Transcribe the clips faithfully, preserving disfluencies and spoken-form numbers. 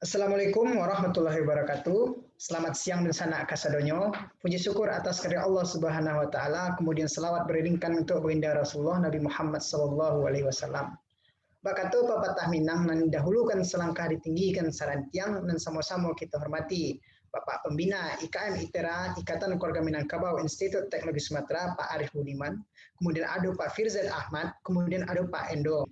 Assalamualaikum warahmatullahi wabarakatuh. Selamat siang dunsanak kasadonyo. Puji syukur atas kehadirat Allah Subhanahu wa Ta'ala, kemudian salawat beriringkan untuk Baginda Rasulullah Nabi Muhammad sallallahu alaihi wasallam. Bak kato papatah Minang, nan dahulukan salangkah ditinggikan sarantiang, nan samo-samo kito hormati Bapak Pembina I K M ITERA, Ikatan Keluarga Minangkabau Institut Teknologi Sumatera, Pak Arif Budiman, kemudian ado Pak Firzain Ahmad, kemudian ado Pak Endo.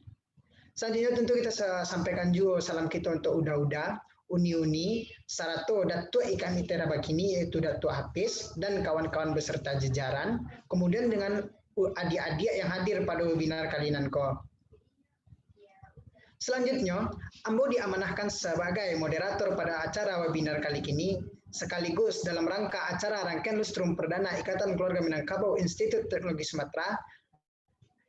Salanjuiknyo tantu kito sa-, sampaikan juo salam kito untuak uda-uda, uni-uni, sarato Datuak I K M ITERA bakini, yaitu Datuak Hafiz dan kawan-kawan beserta jajaran, kemudian dengan u-, adiak-adiak yang hadir pado webinar kali nan ko. Salanjuiknyo, ambo diamanahkan sabagai moderator pado acara webinar kali kini, sakaligus dalam rangka acara rangkaian lustrum perdana Ikatan Keluarga Minangkabau Institut Teknologi Sumatera,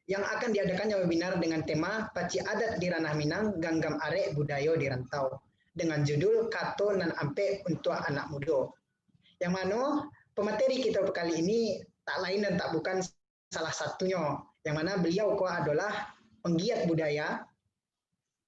yang akan diadakannya webinar dengan tema Pacik Adat di Ranah Minang, Ganggam Arek Budayo di Rantau, dengan judul Kato Nan Ampek Untuak Anak Mudo. Yang mano, pemateri kito kali ini tak lain dan tak bukan salah satunyo, yang mana beliau ko adalah penggiat budaya,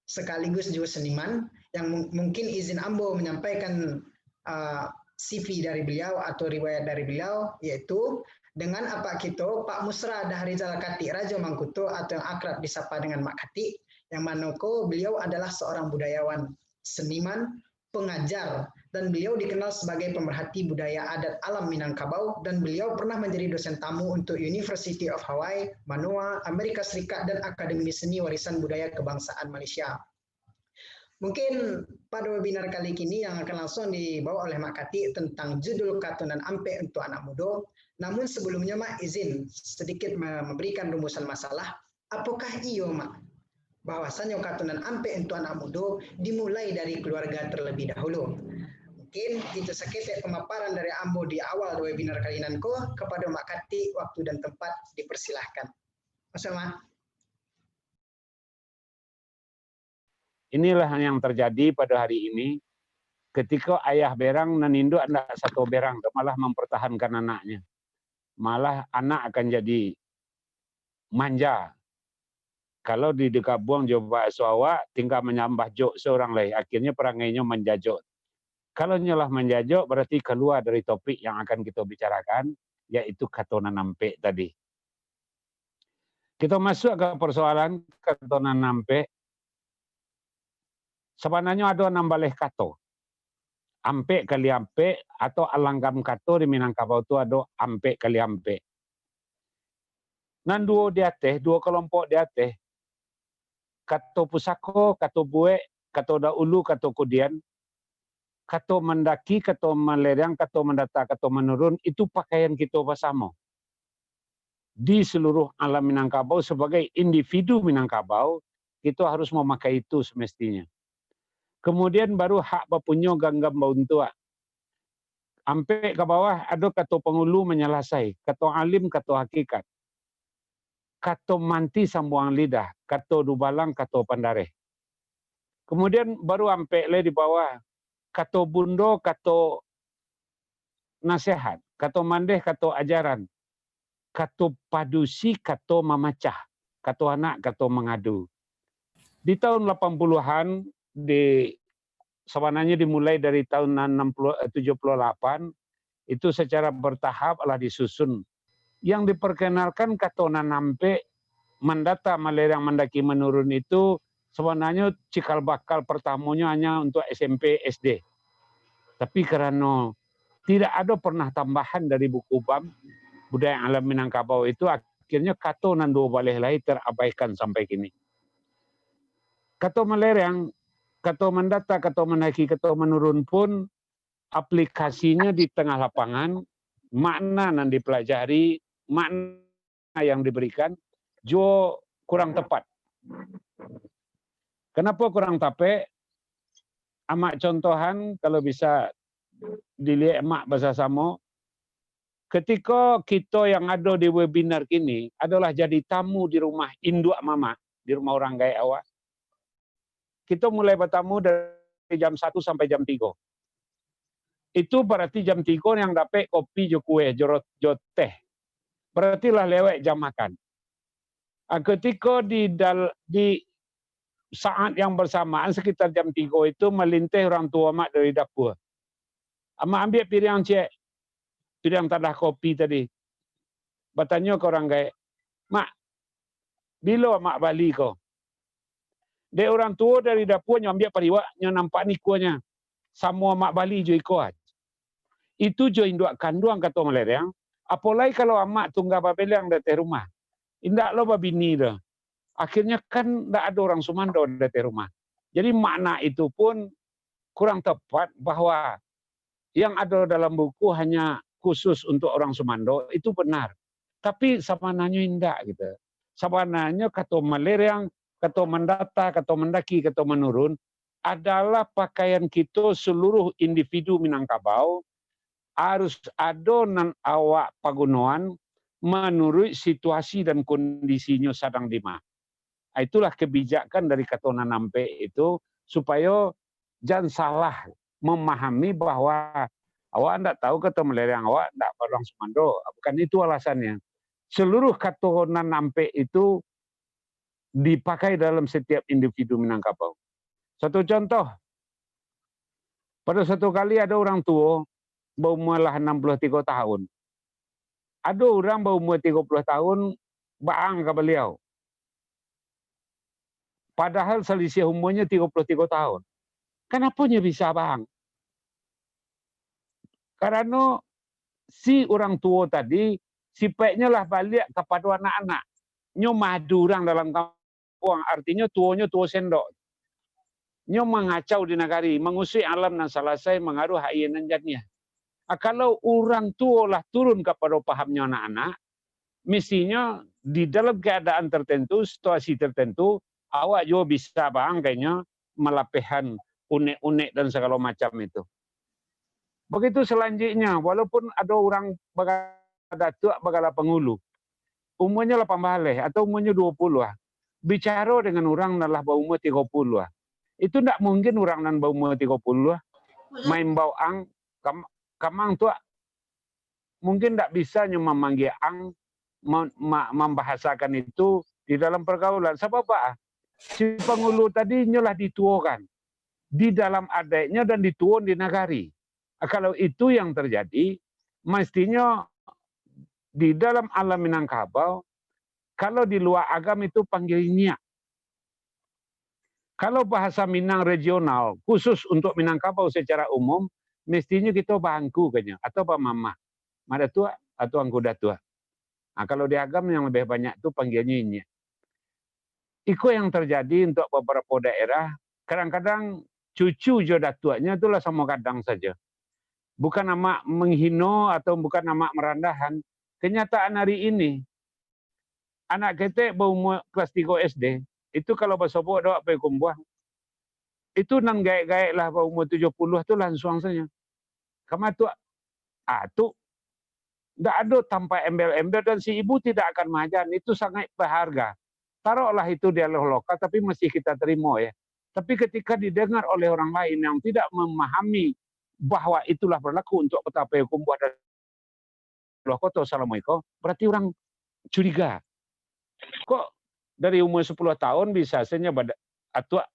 sekaligus juo seniman, yang mung-, mungkin izin ambo menyampaikan, uh, C V dari beliau atau riwayat dari beliau, yaitu dengan apak kito, Pak Musra Dahrizal Katik Rajo Mangkuto atau yang akrab disapa dengan Mak Katik, yang mano ko beliau adalah seorang budayawan, seniman, pengajar, dan beliau dikenal sebagai pemerhati budaya adat alam Minangkabau, dan beliau pernah menjadi dosen tamu untuk University of Hawaii, Manoa, Amerika Serikat, dan Akademi Seni Warisan Budaya Kebangsaan Malaysia. Mungkin pada webinar kali kini yang akan langsung dibawa oleh Mak Katik tentang judul Kato Nan Ampek Untuak Anak Mudo. Namun sebelumnya, Mak, izin sedikit me-, memberikan rumusan masalah. Apakah iyo, Mak, bahwasanyo kato nan ampek untuak anak mudo dimulai dari keluarga terlebih dahulu? Mungkin itu saketek pemaparan dari ambo di awal webinar kali nan ko. Kepada Mak Katik, waktu dan tempat dipersilahkan. Maksud, Mak? Inilah yang terjadi pada hari ini, ketika ayah berang nan induak ndak sato berang, malah mempertahankan anaknya. Malah anak akan jadi manja. Kalau di, digabung jo bakso awak, tinggal manyambah jok surang lai, akhirnyo perangainyo manjajok. Kalau nyo lah manjajok, berarti kalua dari topik yang akan kito bicarakan, yaitu kato nan ampek tadi. Kito masuak ka persoalan kato nan ampek. Sabananyo ado anam baleh kato. Ampek kali ampek atau alanggam kato di Minangkabau tu ado ampek kali ampek. Nan duo di ateh, duo kalompok di ateh, kato pusako, kato buek, kato dahulu, kato kudian, kato mandaki, kato malereang, kato mandata, kato manurun, itu pakaian kito basamo. Di seluruh alam Minangkabau, sebagai individu Minangkabau, kito harus mamakai itu semestinya. Kemudian baru hak bapunyo ganggam bauntuak. Ampek ka bawah, ado kato pangulu manyalasai, kato alim, kato hakikat, kato manti sambuang lidah, kato dubalang, kato pandareh. Kemudian baru ampek lai di bawah, kato bundo, kato nasihat, kato mandeh, kato ajaran, kato padusi, kato mamacah, kato anak, kato mangadu. Di tahun lapan puluhan, di, sabananyo dimulai dari tahun enam puluh, eh, tujuh puluh lapan, itu secara bertahap lah disusun. Yang diperkenalkan kato nan ampek, mandata, malereang, mandaki, manurun itu sabananyo cikal bakal pertamonyo hanya untuk S M P, S D. Tapi karano tidak ado pernah tambahan dari buku bab budaya alam Minangkabau itu, akhirnyo kato nan duo baleh lai terabaikan sampai kini. Kato malereang, kato mandata, kato mandaki, kato manurun pun aplikasinyo di tangah lapangan, makna nan dipelajari, makna yang diberikan, juo kurang tepat. Kenapa kurang tapek? Amak contohan, kalau bisa diliek Mak basasamo, ketiko kito yang ado di webinar kini adolah jadi tamu di rumah induak mamak, di rumah urang gaek awak, kito mulai batamu dari jam satu sampai jam tigo. Itu barati jam tigo yang dapek kopi jo kue, jo ro-, jo teh. Barati lah lewek jam makan. Ah, ketiko di dal-, di saat yang bersamaan, sekitar jam tigo itu, malinteh urang tuo Amak dari dapua. Amak ambiak piriang ciek, piriang tadah kopi tadi. Batanyo ka urang gaek, "Mak, bilo Amak bali ko?" Dek urang tuo dari dapua nyo ambiak pariwak, nyo nampak ikuanyo. Samo Amak bali jo iko. Itu jo induak kanduang, kato Malereang, apo lai kalau Amak tungga babeleang di ateh rumah. Indak lo babini doh. Akhirnyo kan ndak ado urang sumando di ateh rumah. Jadi makna itu pun kurang tepat bahwa yang ado dalam buku hanya khusus untuk urang sumando, itu benar. Tapi sabananyo indak gitu. Sabananyo kato Malereang, kato mandata, kato mandaki, kato manurun, adalah pakaian kito seluruh individu Minangkabau, harus ado nan awak pagunoan manuruik situasi dan kondisinyo sadang di ma. Ah, itulah kebijakan dari kato nan ampek itu, supayo jan salah memahami bahwa awak ndak tahu kato Malereang, awak ndak urang sumando. Bukan itu alasannyo. Seluruh kato nan ampek itu dipakai dalam setiap individu Minangkabau. Satu contoh, pado satu kali ado urang tuo, baumua lah anam puluah tigo tahun. Ado urang baumua tigo puluah tahun, baang ka baliau. Padahal salisiah umuanyo tigo puluah tigo tahun. Kanapo nyo bisa baang? Karano si urang tuo tadi, sipaiknyo lah baliak kapado anak-anak. Nyo madu urang dalam kampuang, artinyo tuonyo tuo sendok. Nyo mangacau di nagari, mangusuik alam nan salasai, mangaruah aia nan janiah. Ah, kalau urang tuo lah turun kapado pahamnyo anak-anak, mistinyo di dalam keadaan tertentu, situasi tertentu, awak juo bisa baang kainyo malapehan unek-unek dan sagalo macam itu. Begitu selanjutnya, walaupun ado urang baga-, datuak bagala pangulu, umuanyo lapan baleh atau umuanyo duo puluah, bicaro dengan urang nan lah baumua tigo puluah, itu ndak mungkin urang nan baumua tigo puluah maimbau ang, kam-, kamang tuak, mungkin ndak bisa nyo mamanggia ang, ma-, ma-, mambahasakan itu di dalam pergaulan. Sabab apo? Si pangulu tadi nyo lah dituokan di dalam adaiknyo dan dituon di nagari. Kalau itu yang terjadi, mestinyo di dalam alam Minangkabau, kalau di lua agam itu panggil nyiak. Kalau bahasa Minang regional, khusus untuk Minangkabau secara umum, mestinyo kito baangku kanyo, atau bamamah, madatuak atau angku datuak. Nah, kalau di agam yang lebih banyak tu panggilnyo inyiak. Iko yang terjadi untuk beberapa daerah, kadang-kadang cucu jo datuaknyo tu lah samo gadang sajo. Bukan amak menghino atau bukan amak merandahan. Kenyataan hari ini, anak ketek baumua kelas tigo S D, itu kalau basobok dek awak Payakumbuah, itu nan gaek-gaek lah baumua tujuah puluah tu lansuang sajo. Kama tu, ah, tu, ndak ado tampek embel-embel dan si ibu tidak akan maajan, itu sangaik baharga. Taroklah itu di alah loka, tapi masih kita terima, ya. Tapi ketika didengar oleh orang lain yang tidak memahami bahwa itulah berlaku untuk Kota Payakumbuah dan Loh Koto salamo iko, berarti urang curiga. Kok dari umur sapuluah tahun bisa sajo bada-, atuak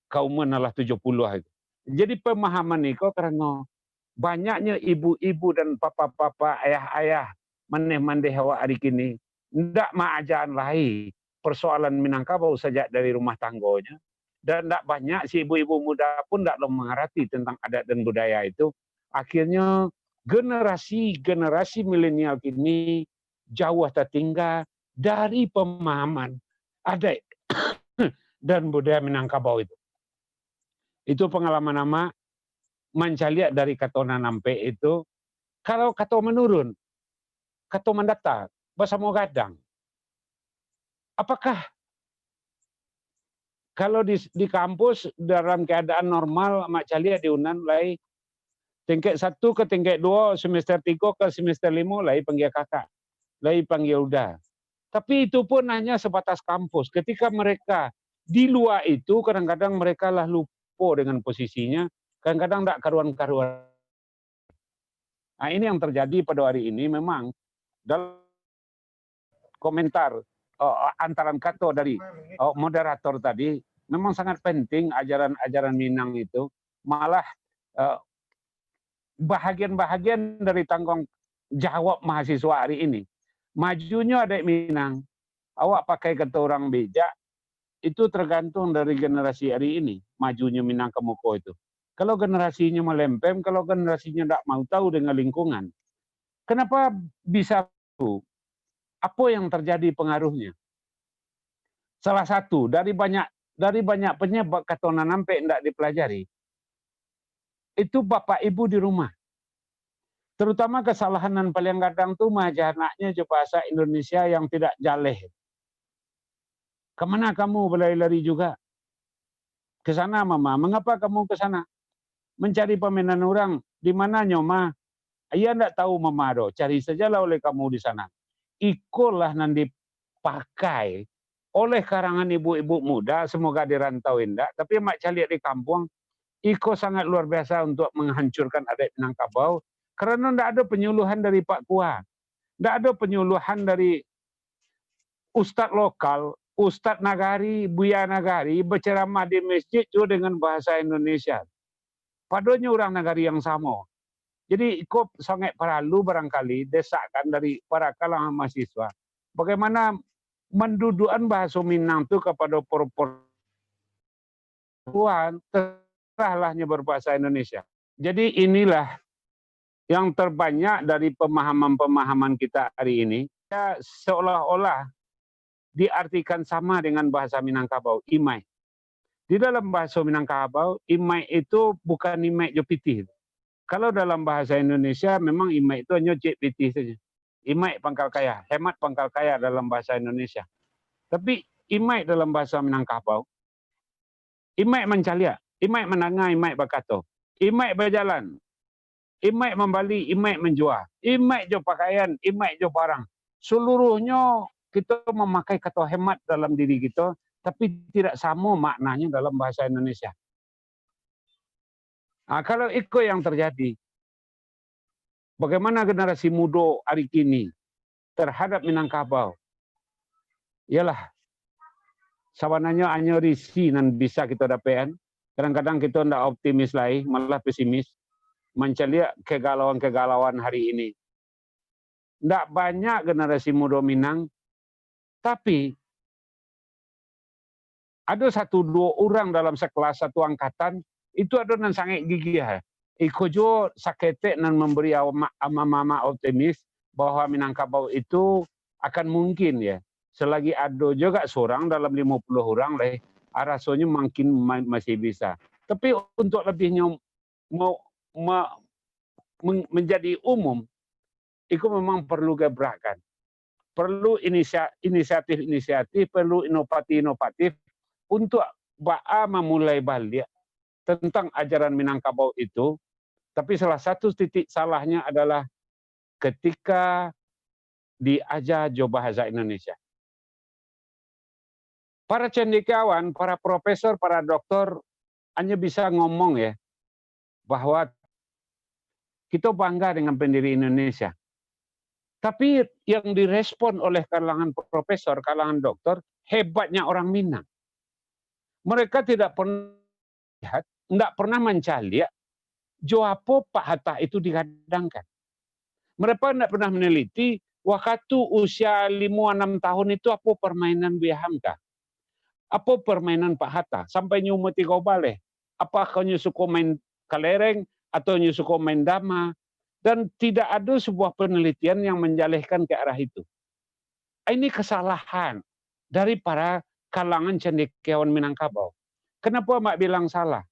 ka umur nan lah tujuah puluah itu? Jadi pemahaman iko karano banyaknyo ibu-ibu dan papa-papa, ayah-ayah, mandeh-mandeh awak ari kini, ndak maajan lai persoalan Minangkabau sajak dari rumah tanggonyo. Dan ndak banyak si ibu-ibu muda pun ndak lo mangarati tentang adat dan budaya itu. Akhirnyo, generasi-generasi milenial kini jauah tatingga dari pemahaman adat dan budaya Minangkabau itu. Itu pangalaman amak mancaliak dari kato nan ampek itu. Kalau kato manurun, kato mandata, basamo gadang. Apakah kalau di, di kampus dalam keadaan normal, amak caliak di Unan lai, tingkat satu ke tingkat duo, semester tigo ke semester limo, lai panggia kakak, lai panggia uda. Tapi itu pun hanya sebatas kampus. Ketika mereka di lua itu, kadang-kadang mereka lah lupo dengan posisinya, kadang-kadang ndak karuan-karuan. Nah, ini yang terjadi pada hari ini memang dalam komentar, eh, antaran kato dari, eh, moderator tadi, Memang sangat penting ajaran-ajaran Minang itu. Malah, eh, bahagian-bahagian dari tanggung jawab mahasiswa hari ini. Majunyo adaik Minang, awak pakai kato urang bijak, itu tergantung dari generasi hari ini, majunyo Minang ka muko itu. Kalau generasinyo malempem, kalau generasinyo ndak mau tahu dengan lingkungan, kenapa bisa tu? Apo yang terjadi pengaruhnya? Salah satu dari banyak, dari banyak penyebab kato nan ampek ndak dipelajari, itu bapak ibu di rumah. Terutama kesalahan nan paling gadang tu maaja anaknyo jo bahasa Indonesia yang tidak jaleh. "Kemana kamu berlari-lari juga?" "Ke sana, Mama." "Mengapa kamu ke sana?" "Mencari pamainan orang." "Di mananyo, Ma?" "Ayah ndak tahu, Mama, doh. Cari sajalah oleh kamu di sana." Ikolah nan dipakai oleh karangan ibu-ibu muda, semoga di rantau indak, tapi amak caliak di kampuang, iko sangat luar biasa untuk menghancurkan adat Minangkabau, karano ndak ado penyuluhan dari Pak Kua, ndak ado penyuluhan dari ustad lokal, ustad nagari, buya nagari, bacaramah di masjid juo dengan bahasa Indonesia. Padonyo urang nagari yang samo. Jadi, iko sangat paralu barangkali desakan dari para kalangan mahasiswa. Bagaimana mandudukan bahaso Minang tu kapado por-, por-, Tuhan, terserahlah nyo berbahasa Indonesia. Jadi, inilah yang terbanyak dari pemahaman-pemahaman kita hari ini, ya, seolah-olah diartikan sama dengan bahasa Minangkabau, imaik. Di dalam bahasa Minangkabau, imaik itu bukan imaik jo pitih. Kalau dalam bahasa Indonesia, memang imaik itu hanyo cek pitih saja. Imaik pangkal kaya, hemat pangkal kaya dalam bahasa Indonesia. Tapi imaik dalam bahasa Minangkabau, imaik mancaliak, imaik mandanga, imaik bakato, imaik bajalan, imaik mambali, imaik manjua, imaik jo pakaian, imaik jo barang. Seluruhnyo kito mamakai kato hemat dalam diri kito, tapi tidak samo maknanyo dalam bahasa Indonesia. Ah, kalau iko yang terjadi, bagaimana generasi mudo ari kini terhadap Minangkabau? Iyolah, sabananyo hanyo risi nan bisa kito dapek-an. Kadang-kadang kito ndak optimis lai, malah pesimis, mancaliak kegalauan-kegalauan hari ini. Ndak banyak generasi mudo Minang, tapi ado satu duo urang dalam sakelas, satu angkatan, itu ado nan sangaik gigiah. Iko juo saketek nan mambari ama-, ama-ama optimis bahwa Minangkabau itu akan mungkin, ya. Selagi ado juo gak surang dalam limo puluah urang lai, ah, rasonyo mungkin ma-, masih bisa. Tapi untuk labiahnyo mau ma-, men-, menjadi umum, iko memang perlu gebrakan. Perlu inisia-, inisiatif-inisiatif, perlu inovasi-inovatif untuk baa mamulai baliak tentang ajaran Minangkabau itu. Tapi salah satu titik salahnya adalah ketika diaja jo bahasa Indonesia. Para cendekiawan, para profesor, para doktor hanya bisa ngomong, ya, bahwa kita bangga dengan pendiri Indonesia. Tapi yang direspon oleh kalangan profesor, kalangan doktor, hebatnya orang Minang. Mereka tidak pernah lihat, ndak pernah mancaliak jo apo Pak Hatta itu digadangkan. Mereka ndak pernah meneliti, wakatu usia limo anam tahun itu apo permainan Buya Hamka? Apo permainan Pak Hatta? Sampai nyo umur tigo baleh, apakah nyo suko main kalereng atau nyo suko main dama? Dan tidak ada sebuah penelitian yang menjalehkan ke arah itu. Ini kesalahan dari para kalangan cendekiawan Minangkabau. Kenapa Mak bilang salah?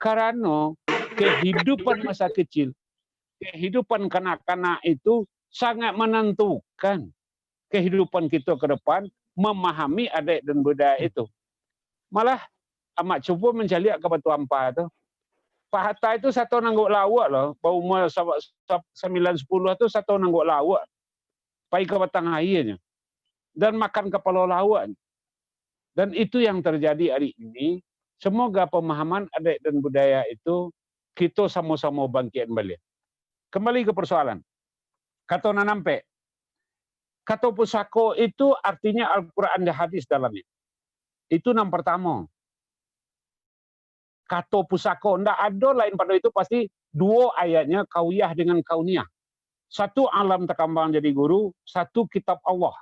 Karano kehidupan masa kecil, kehidupan kanak-kanak itu sangat menentukan kehidupan kita ke depan, memahami adat dan budaya itu. Malah, Amak cubo mancaliak ka Batu Ampa tu. Pak Hatta itu sato nanggok lauak loh, baumua sa-, sa-, sambilan sapuluah tu sato nanggok lauak. Pai ka batang aia nyo. Dan makan kapalo lauak. Dan itu yang terjadi hari ini. Semoga pemahaman adat dan budaya itu kito samo-samo bangkit kembali. Kembali ke persoalan. Kato nan ampek. Kato pusako itu artinya Al-Quran dan hadis dalamnya. Itu nan pertamo. Kato pusako, ndak ado lain pado itu, pasti duo ayatnya, kauyah dengan kauniah. Satu alam takambang jadi guru, satu kitab Allah.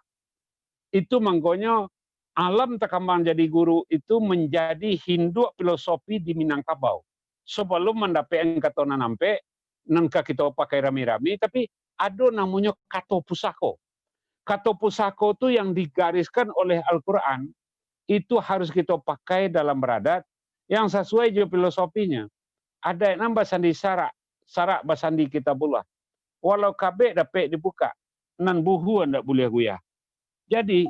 Itu mangkonyo alam takambang jadi guru itu manjadi hinduak filosofi di Minangkabau. Sabalum mandapek kato nan ampek, nan ka kito pakai rami-rami, tapi ado namonyo kato pusako. Kato pusako tu yang digariskan oleh Al-Quran, itu harus kito pakai dalam baradat yang sasuai jo filosofinya. Adaik nan basandi sarak, sarak basandi kitabullah. Walau kabek dapek dibukak, nan buhu ndak buliah guyah. Jadi,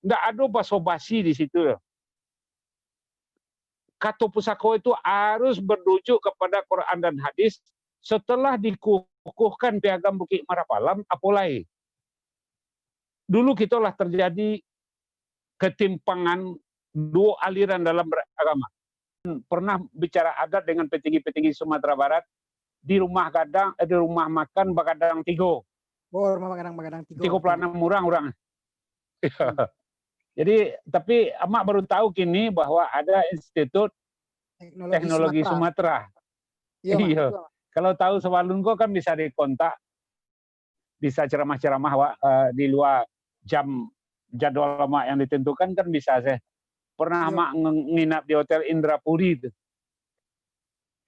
ndak ado baso-basi di situ. Kato pusako itu harus merujuk kepada Quran dan hadis. Setelah dikukuhkan Piagam Bukik Marapalam, apo lai? Dulu kito lah terjadi ketimpangan duo aliran dalam beragama. Pernah bicara adat dengan petinggi-petinggi Sumatera Barat, di rumah gadang, eh, di rumah makan bagadang tigo. Oh, rumah makan bagadang tigo. Tigo puluh enam orang, orang. Jadi, tapi Amak baru tahu kini bahwa ada Institut Teknologi Teknologi Sumatera. Sumatera. Iya, Mak. Iya. Betul, Mak. Kalau tahu sabalun ko kan bisa dikontak, bisa ceramah-ceramah, Wak, eh, di luar jam jadwal Amak yang ditentukan kan bisa sih. Pernah Iya. Amak nge-, nginap di Hotel Indrapuri tu?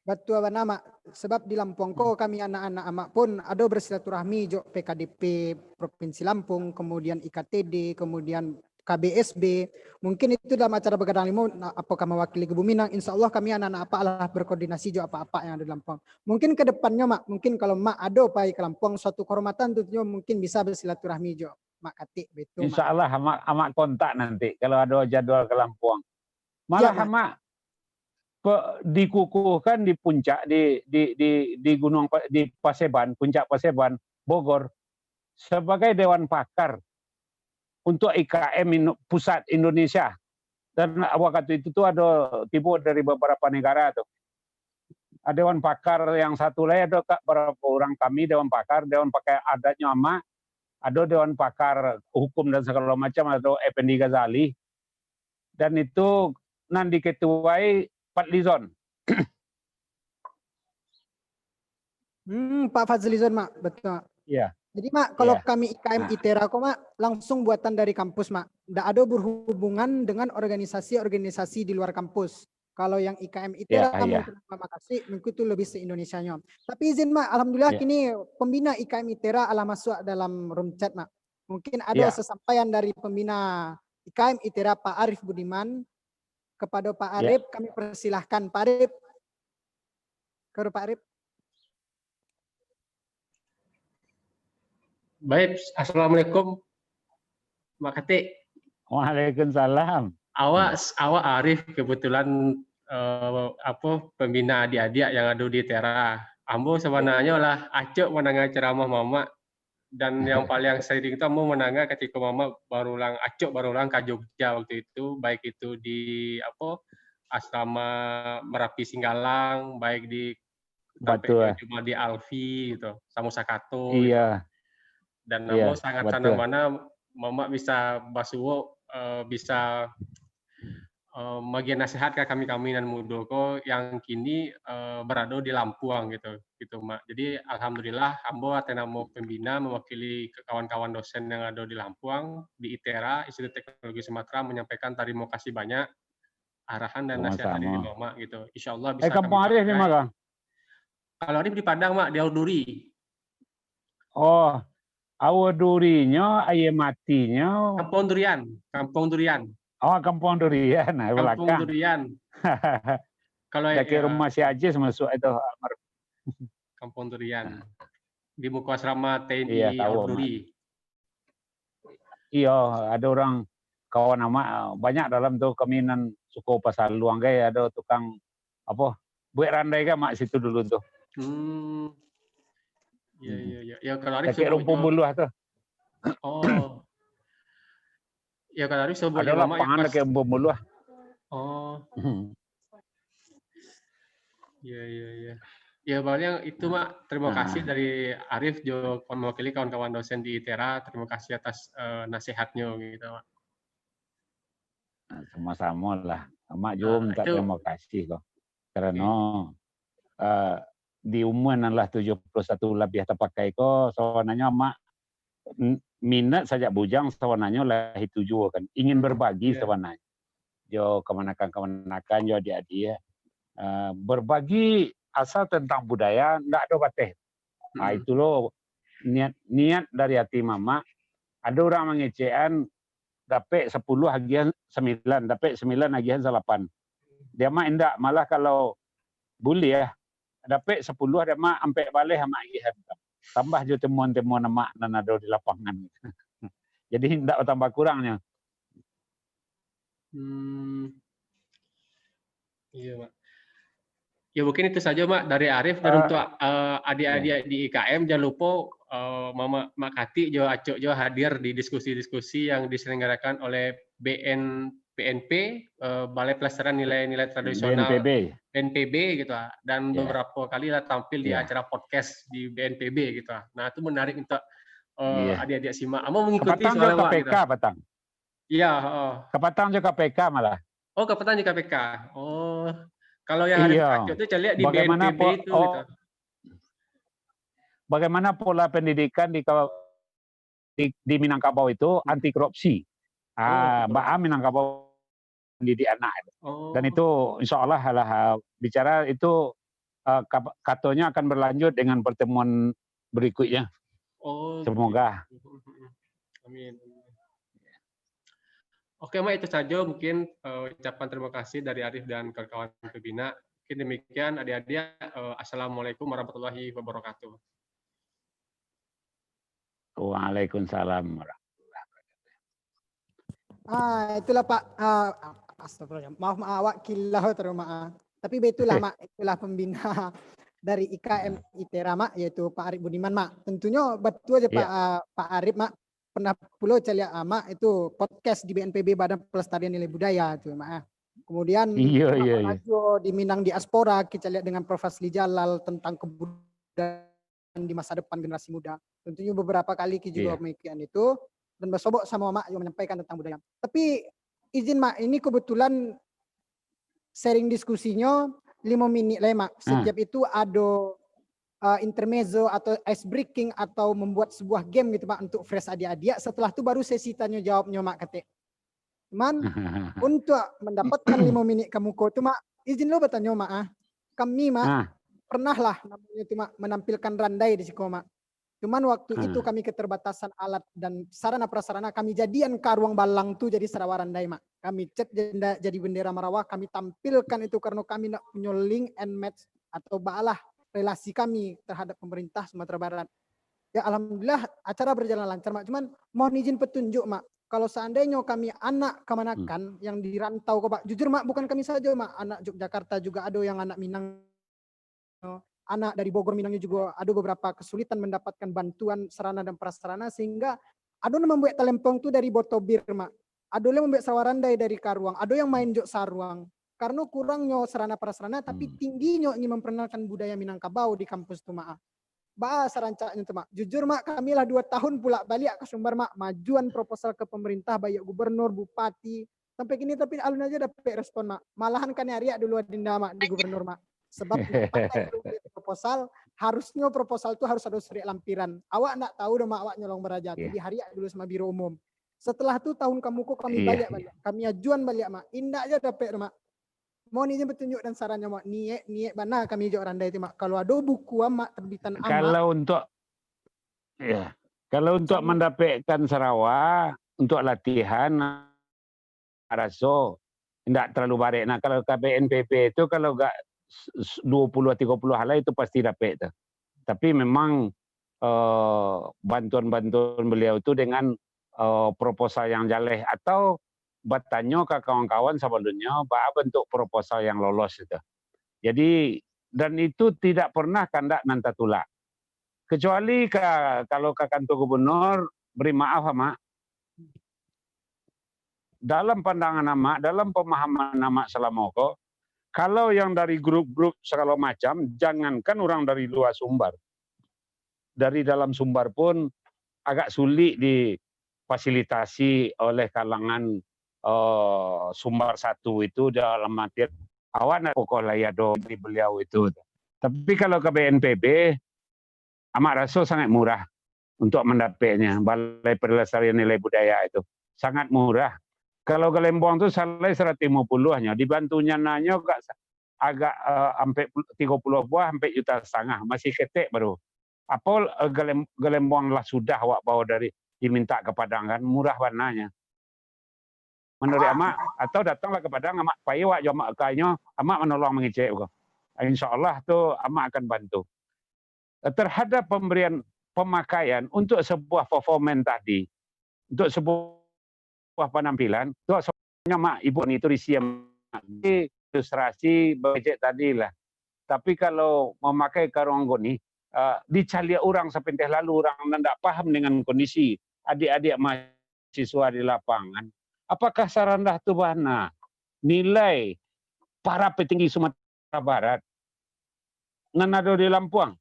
Batua bana, Mak. Sebab di Lampung ko kami anak-anak Amak pun ado bersilaturahmi jo P K D P Provinsi Lampung, kemudian I K T D, kemudian K B S B. Mungkin itu dalam acara Bagadang Limo, na-, apo ka mawakili Kubu Minang. Insya Allah kami anak-anak Apak lah berkoordinasi jo apak-apak yang ado di Lampung. Mungkin ke depannyo, Mak, mungkin kalau Mak ado pai ke Lampung, suatu kehormatan tu nyo mungkin bisa bersilaturahmi jo Mak Katik, betul, Mak. Insya Allah, Amak, Amak kontak nanti kalau ado jadwal ke Lampung. Malah Siap, Mak. Amak pe-, dikukuhkan di puncak, di, di, di, di Gunung Pa-, di Paseban, Puncak Paseban, Bogor, sebagai Dewan Pakar untuk I K M Indo-, Pusat Indonesia. Dan waktu itu tu ado tibo dari beberapa negara tu. Dewan Pakar yang satu lai ado ka-, berapa orang kami, Dewan Pakar, Dewan Pakar adatnyo Amak, ado Dewan Pakar hukum dan segala macam, ado Effendi Ghazali. Dan itu nan diketuai Fadlizon. Hmm, Pak Fadlizon, Mak. Betul, Mak. Iya. Jadi, Mak, kalau Iya. kami I K M Nah. ITERA ko, Mak, langsung buatan dari kampus, Mak. Ndak ado berhubungan dengan organisasi-organisasi di luar kampus. Kalau yang I K M ITERA, Iya, iya. mungkin Mak makasih, mungkin itu lebih se-Indonesianyo. Tapi izin, Mak, alhamdulillah Iya. kini pembina I K M ITERA alah masuk dalam room chat, Mak. Mungkin ado Iya. sesampaian dari pembina I K M ITERA, Pak Arif Budiman, kepada Pak Iya. Arif, kami persilahkan. Pak Arif. Kepada Pak Arif. Baik, assalamualaikum, Mak Katik. Waalaikumsalam. Awak, Hmm. awak Arif kebetulan, eh, apa, pembina adik-adik yang ado di ITERA. Ambo sabananyo lah acok mandanga ceramah Mamak, dan yang paling sering tu ambo mandanga katiko Mamak barulang, acok barulang ka Jogja waktu itu, baik itu di, apa, asrama Merapi Singgalang, baik di Batua. Tampek di Alfi gitu, Samo Sakato gitu. Iya. Dan Iya, ambo sangat batua. Sanang bana Mamak bisa basuo, eh, bisa, eh, magian nasihat ka kami-kami nan mudo ko yang kini, eh, berado di Lampung gitu, gitu, Mak. Jadi, alhamdulillah, ambo ateh namo pembina mewakili ke kawan-kawan dosen yang ado di Lampung, di ITERA, Institut Teknologi Sumatera, menyampaikan tarimo kasih banyak arahan dan nasihat dari Sama-sama. Mamak gitu. Insya Allah Eh, bisa Kampung kami Arif di capai. Mana? Kalau Arif di Padang, Mak, di Aur Duri. Oh, Aur Durinyo, Aia Matinyo. Kampung Durian, Kampung Durian. Oh, Kampung Durian, nah, Kampung belakang. Durian. Kalau Daki ya, rumah si Ajis masuk itu, almarhum. Kampung Durian. Nah. Di muka asrama T N I Iya, tahu, Aur Duri. Mak. Iyo, ado urang kawan Amak, banyak dalam tu kami nan suko pasaluang gai, ado tukang, apo, buek randai gai Mak situ dulu tu. Hmm. Iyo, Hmm. iyo, iyo. Iyo, kalau Arif Dakek sudah Rumpun punya Buluah tu. Oh. Iyo, kalau Arif sudah punya Ado Mamak yang lapangan pas dakek Rumpun Buluah. Oh. Hmm. Iya, iya, iya. Ya, paling itu, Mak. Terima Nah. kasih dari Arif jo mewakili kawan-kawan dosen di ITERA. Terima kasih atas, eh, nasihatnya gitu, Mak. Nah, sama-sama lah. Amak juga Nah, minta itu terima kasih kok. Karano, eh, di umua nan lah tujuah puluah satu labiah tapakai ko, sabananyo amak n-, minat sajak bujang sabananyo lah itu juo kan, ingin berbagi sabananyo. Jo kamanakan-kamanakan, jo adiak-adiak. Eh, berbagi asal tentang budaya, ndak ado bateh. Ah, itu lo niat, niat dari ati mamak. Ado urang mangecekan, dapek sapuluah agiahan sambilan, dapek sambilan agiahan salapan. Di amak indak, malah kalau buliah, dapek sapuluah, di amak ampek baleh amak agiahan. Tambah jo temuan-temuan amak nan ado di lapangan. Jadi indak batambah kurangnyo. Hmm. Iyo, Mak. Ya, mungkin itu sajo, Mak, dari Arif. Dan untuk, eh, adiak-adiak di I K M, jangan lupa, eh, Mama, Mak Katik jo Acok jo hadir di diskusi-diskusi yang diselenggarakan oleh B N, B N P, eh, Balai Pelestarian Nilai-Nilai Tradisional B N P B. B N P B gitu, ah. Dan beberapa kali lah tampil di acara podcast di B N P B gitu, ah. Nah, itu menarik untuk, eh, adiak-adiak simak. Amo mengikuti soalnya, Mak, gitu. Kapatang jo K P K, patang. Iya, heeh. Kapatang jo K P K malah. Oh, kapatang jo K P K. Oh. Kalau yang hari Acok tu saya lihat di B N P B itu, oh, gitu. Bagaimana pola pendidikan di, di, di Minangkabau itu anti korupsi. Ah, baa Minangkabau mendidik anak itu. Oh. Dan itu insya Allah lah, ah, bicara itu, ah, kap-, katonyo akan berlanjut dengan pertemuan berikutnya. Oh, semoga. Amin. Oke, Mak, itu saja mungkin, eh, ucapan terima kasih dari Arif dan kawan-kawan pembina. Mungkin demikian, adik-adik. Eh, Assalamualaikum warahmatullahi wabarakatuh. Waalaikumsalam warahmatullahi wabarakatuh. Ah, itulah, Pak. Ah, astagfirullah. Maaf, Mak, awak kilau terus, Mak, ah. Tapi baitulah, Mak, itulah pembina dari I K M ITERA, Mak, yaitu Pak Arif Budiman, Mak. Tentunyo batua aja, Pak, ah, Pak Arif, Mak. Pernah pulo caliak, ah, Mak, itu podcast di B N P B, Badan Pelestarian Nilai Budaya tu, Mak, ah. Kemudian, iyo, Mak, iyo, pernah iyo. Juo di Minang Diaspora, kita lihat dengan Prof Fazly Jalal tentang kebudayaan di masa depan generasi muda. Tentunyo beberapa kali ki juo, iya, mengikuti itu, dan basobok samo Mak juo menyampaikan tentang budaya. Tapi izin Mak, ini kebetulan sharing diskusinyo limo minik lai Mak. Ah. Setiap itu ado, eh, intermezzo atau ice breaking atau membuat sebuah game gitu Mak untuk fresh adiak-adiak. Setelah tu baru sesi tanyo jawabnyo Mak katek. Cuman, untuk mendapatkan limo minik ka muko tu, Mak, izin lo batanyo, Mak, ah. Kami, Mak, ah, pernah lah namonyo tu, Mak, menampilkan randai di siko, Mak. Cuman waktu, ah, itu kami keterbatasan alat dan sarana prasarana, kami jadian karuang balang tu jadi sarawa randai, Mak. Kami cat jenda-, jadi bendera Marawa, kami tampilkan itu karena kami nak punyo link and match atau baalah relasi kami terhadap pemerintah Sumatera Barat. Ya, alhamdulillah, acara berjalan lancar, Mak. Cuman, mohon izin petunjuk, Mak. Kalau seandainyo kami anak kamanakan, hmm, yang di rantau ko, Pak, jujur, Mak, bukan kami sajo, Mak. Anak Yogyakarta juga ado, yang anak Minang, anak dari Bogor Minangnyo juga ado beberapa kesulitan mendapatkan bantuan sarana dan prasarana, sehingga ado nan mambuek talempong tu dari botobir, Mak. Ado lai mambuek sarawa randai dari karuang. Ado yang main jok saruang. Karena kurangnyo sarana prasarana, tapi, hmm, tingginyo ingin memperkenalkan budaya Minangkabau di kampus tu, Mak. Baa sarancaknyo tu, Mak? Jujur, Mak, kami lah dua tahun pulak baliak ka Sumbar, Mak, majuan proposal ka pemerintah, baiak gubernur, bupati. Sampai kini tapi alun aja dapek respon, Mak. Malahan kami ariak dulu adinda, Mak, di gubernur, Mak. Sebab indak pandai dulu buek proposal, harusnyo proposal tu harus ado surek lampiran. Awak ndak tahu doh, Mak, awak nyolong baraja tu, iya, dihariak dulu sama biro umum. Setelah tu tahun kamuko kami, iya, baliak, iya, baliak. Kami ajuan baliak, Mak. Indak aja dapek doh, Mak. Mohon izin petunjuk dan sarannya, Mak. Niek, niek bana kami jok randai tu, Mak. Kalau ado buku, Mak, terbitan Amak. Kalau untuk, ya, kalau untuk mendapatkan sarawa, untuk latihan, raso, indak terlalu barek. Nah, kalau ka B N P B tu, kalau gak s-, s-, dua puluh, tiga puluh halai tu pasti dapek tu. Tapi memang, eh, bantuan-bantuan beliau tu dengan, eh, proposal yang jaleh atau batanyo ka kawan-kawan sabalumnyo, baa bentuk proposal yang lolos itu. Jadi, dan itu tidak pernah kandak nan tatulak. Kecuali ka, kalau ka kantua gubernur, beri maaf, Mak, dalam pandangan Amak, dalam pemahaman Amak salamo ko, kalau yang dari grup-grup sagalo macam, jangankan urang dari lua Sumbar, dari dalam Sumbar pun agak sulik difasilitasi oleh kalangan, eh, Sumbar satu itu dalam artian Awak ndak kokoh lai ado di beliau itu. Tapi kalau ka B N P B, Amak raso sangat murah untuk mandapeknya, Balai Pelestarian Nilai Budaya itu. Sangat murah. Kalau Galembong tu salai saratuih limo puluah nyo, dibantu nyo nanyo agak, agak, eh, ampek tigo puluah buah, ampek juta satangah, masih ketek baru. Apo, eh, Galem-, Galembong lah sudah awak bawa dari, diminta ka Padang kan, murah bananyo. Manuruik Amak, atau datanglah ka Padang, Amak pai awak jo Amak kainyo, Amak manolong mangecek ko. Insya Allah tu Amak akan bantu. Terhadap pemberian pemakaian untuk sebuah performance tadi, untuk sebuah penampilan, tu sebenarnya Mak, Ibu ni turisi Amak. Jadi, ilustrasi mangecek tadi lah. Tapi kalau mamakai karung goni, eh, dicaliak urang sapintas lalu, urang nan ndak paham dengan kondisi adik-adik mahasiswa di lapangan. Apakah sarandah tu bana nilai para petinggi Sumatera Barat nan ado di Lampuang?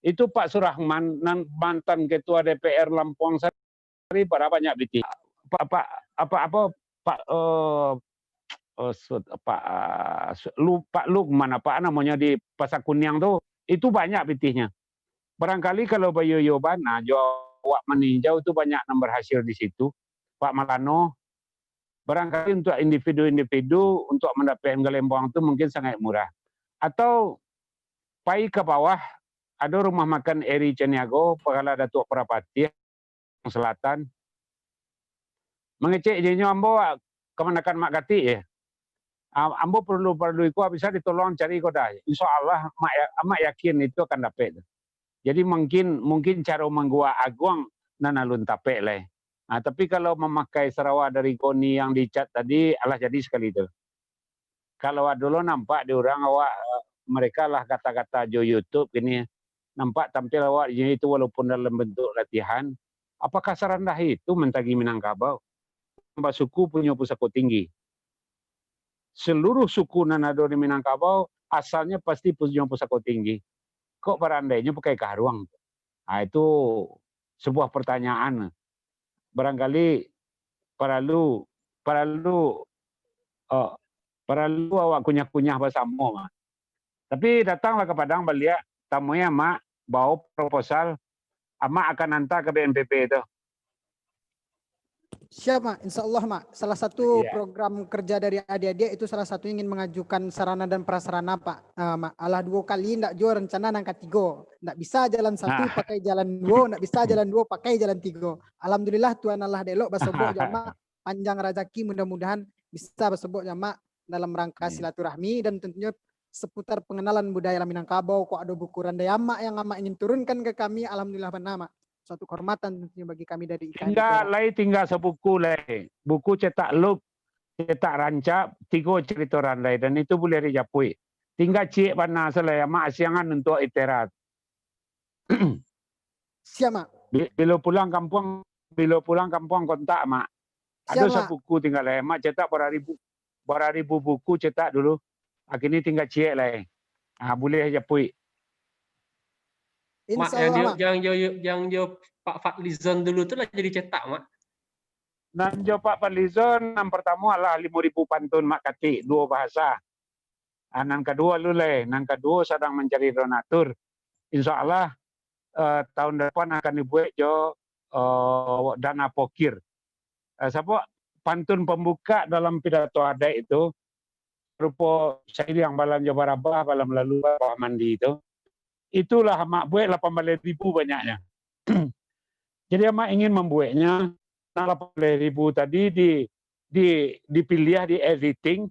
Itu Pak Surahman, nan mantan ketua D P R Lampuang sari, bara banyak pitih. Pak, Pak, apa, apa, Pak, eh, eh, Sut-, Pak, ah, Su-, Lu-, Pak Lukman, apa namonyo di Pasar Kuniang tu, itu banyak pitihnyo. Barangkali kalau bayo-yo bana jo awak maninjau tu banyak nan berhasil di situ, Pak Malano. Barangkali untuk individu-individu, untuk mandapek Galembong tu mungkin sangat murah. Atau pai ka bawah, ado rumah makan Eri Caniago, Pagala Datuk Parapatih, Selatan. Mangecek je nyo ambo, kamanakan Mak Katik je. Ah, ambo perlu-perlu iko, bisa ditolong cari ko dah. Insya Allah, Mak ya-, Mak yakin itu akan dapek tu. Jadi mungkin, mungkin caro mangguak aguang nan alun tapek lai. Ah, tapi kalau mamakai sarawa dari goni yang dicat tadi, alah jadi sakali tu. Kalau ado lo nampak di urang awak, eh, mereka lah gata-gata jo YouTube kini, nampak tampil awak di sini tu walaupun dalam bentuk latihan, apakah sarandah itu mantagi Minangkabau? Basuku punyo pusako tinggi. Seluruh suku nan ado di Minangkabau, asalnyo pasti punyo pusako tinggi. Kok barandainyo pakai karuang? Ah, itu sebuah pertanyaan. Barangkali paralu, paralu, eh, paralu awak kunyah-kunyah basamo mah. Tapi datanglah ka Padang baliak, tamui Amak, bawa proposal, Amak akan anta ka B N P B tu. Siap, Mak. Insya Allah, Mak. Salah satu Iya. program kerja dari adik-adik itu salah satu ingin mengajukan sarana dan prasarana, Pak. Ah, Mak, alah duo kali ndak juo rencana nan katigo. Ndak bisa jalan satu Nah. pakai jalan duo, ndak bisa jalan duo pakai jalan tigo. Alhamdulillah, Tuhan Allah dek elok basobok jo Amak. Panjang razaki, mudah-mudahan bisa basobok jo Amak dalam rangka Amin. silaturahmi dan tentunya seputar pengenalan budaya Minangkabau. Kok ado buku randai Amak yang Amak ingin turunkan ke kami, alhamdulillah bana, Mak. Suatu kehormatan tentunya bagi kami dari I K M Tingga Utara. Lai tingga sabuku lai. Buku cetak luk, cetak rancak, tigo carito randai, dan itu buliah dijapuik. Tingga ciek bana se lai, Amak asiangan untuak Itera. Siap, Mak. Bi-, bilo pulang kampuang, bilo pulang kampuang kontak, Mak. Ado Siap, Mak. sabuku tingga lai, Mak cetak bara ribu, bara ribu buku cetak dulu. Kini tingga ciek lai. Ah, buliah japuik. Mak, Insya yang Allah, jo, Mak. yang jo, yang jo Pak Fadlizon dulu tu lah jadi cetak, Mak. Nan jo Pak Fadlizon, nan partamo alah limo ribu pantun Mak Katik, duo bahasa. Ah, nan kaduo lu lai, nan kaduo sadang mancari donatur. Insya Allah, eh, tahun depan akan dibuek jo, eh, dana pokir. Eh, sabab pantun pambuka dalam pidato adaik itu, rupo sairiang balam jo barabah, balam lalu barabah mandi tu, itulah Amak buek lapan baleh ribu banyaknya. Jadi Amak ingin mambueknya, nan lapan baleh ribu tadi di, di, dipiliah, di editing.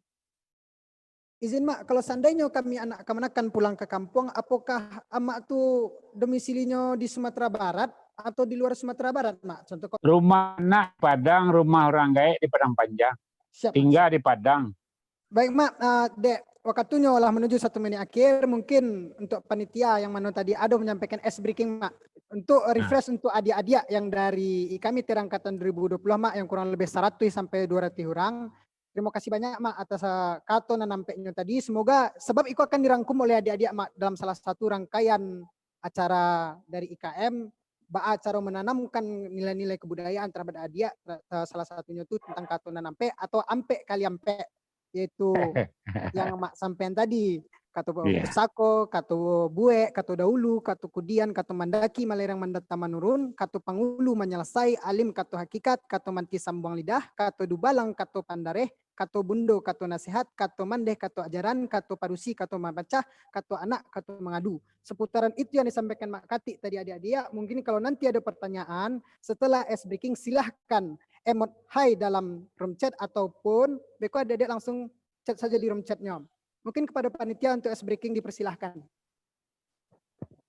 Izin, Mak, kalau seandainyo kami anak kamanakan pulang ka kampuang, apokah Amak tu domisilinyo di Sumatera Barat atau di luar Sumatera Barat, Mak? Contoh ko- Rumah anak Padang, rumah urang gaek di Padang Panjang. Siap, Mak. Tingga di Padang. Baik, Mak, ah, dek, wakatunyo lah manuju satu menit akhir, mungkin untuk panitia yang mano tadi ado manyampaikan ice breaking, Mak. Untuk Nah. refresh untuk adiak-adiak yang dari I K M Utara angkatan dua ribu dua puluh, Mak, yang kurang lebih saratuih sampai duo ratuih urang. Tarimo kasih banyak, Mak, atas, ah, kato nan ampeknyo tadi. Semoga, sabab iko akan dirangkum oleh adiak-adiak, Mak, dalam salah satu rangkaian acara dari I K M, baa caro mananamkan nilai-nilai kebudayaan terhadap adiak, eh, salah satunyo tu tentang kato nan ampek atau ampek kali ampek. yaitu yang Mak sampaian tadi, kato pusako, kato buek, kato dahulu, kato kudian, kato mandaki, malereng, mandata, manurun, kato pangulu, manyalasai, alim, kato hakikat, kato manti, sambuang lidah, kato dubalang, kato pandareh, kato bundo, kato nasihat, kato mandeh, kato ajaran, kato padusi, kato mamacah, kato anak, kato mangadu. Seputaran itu yang disampaikan Mak Katik tadi, adik-adik. Mungkin kalau nanti ada pertanyaan, setelah ice breaking, silahkan emot hai dalam room chat ataupun beko adik-adik langsung chat saja di room chatnya. Mungkin kepada panitia untuk ice breaking dipersilahkan.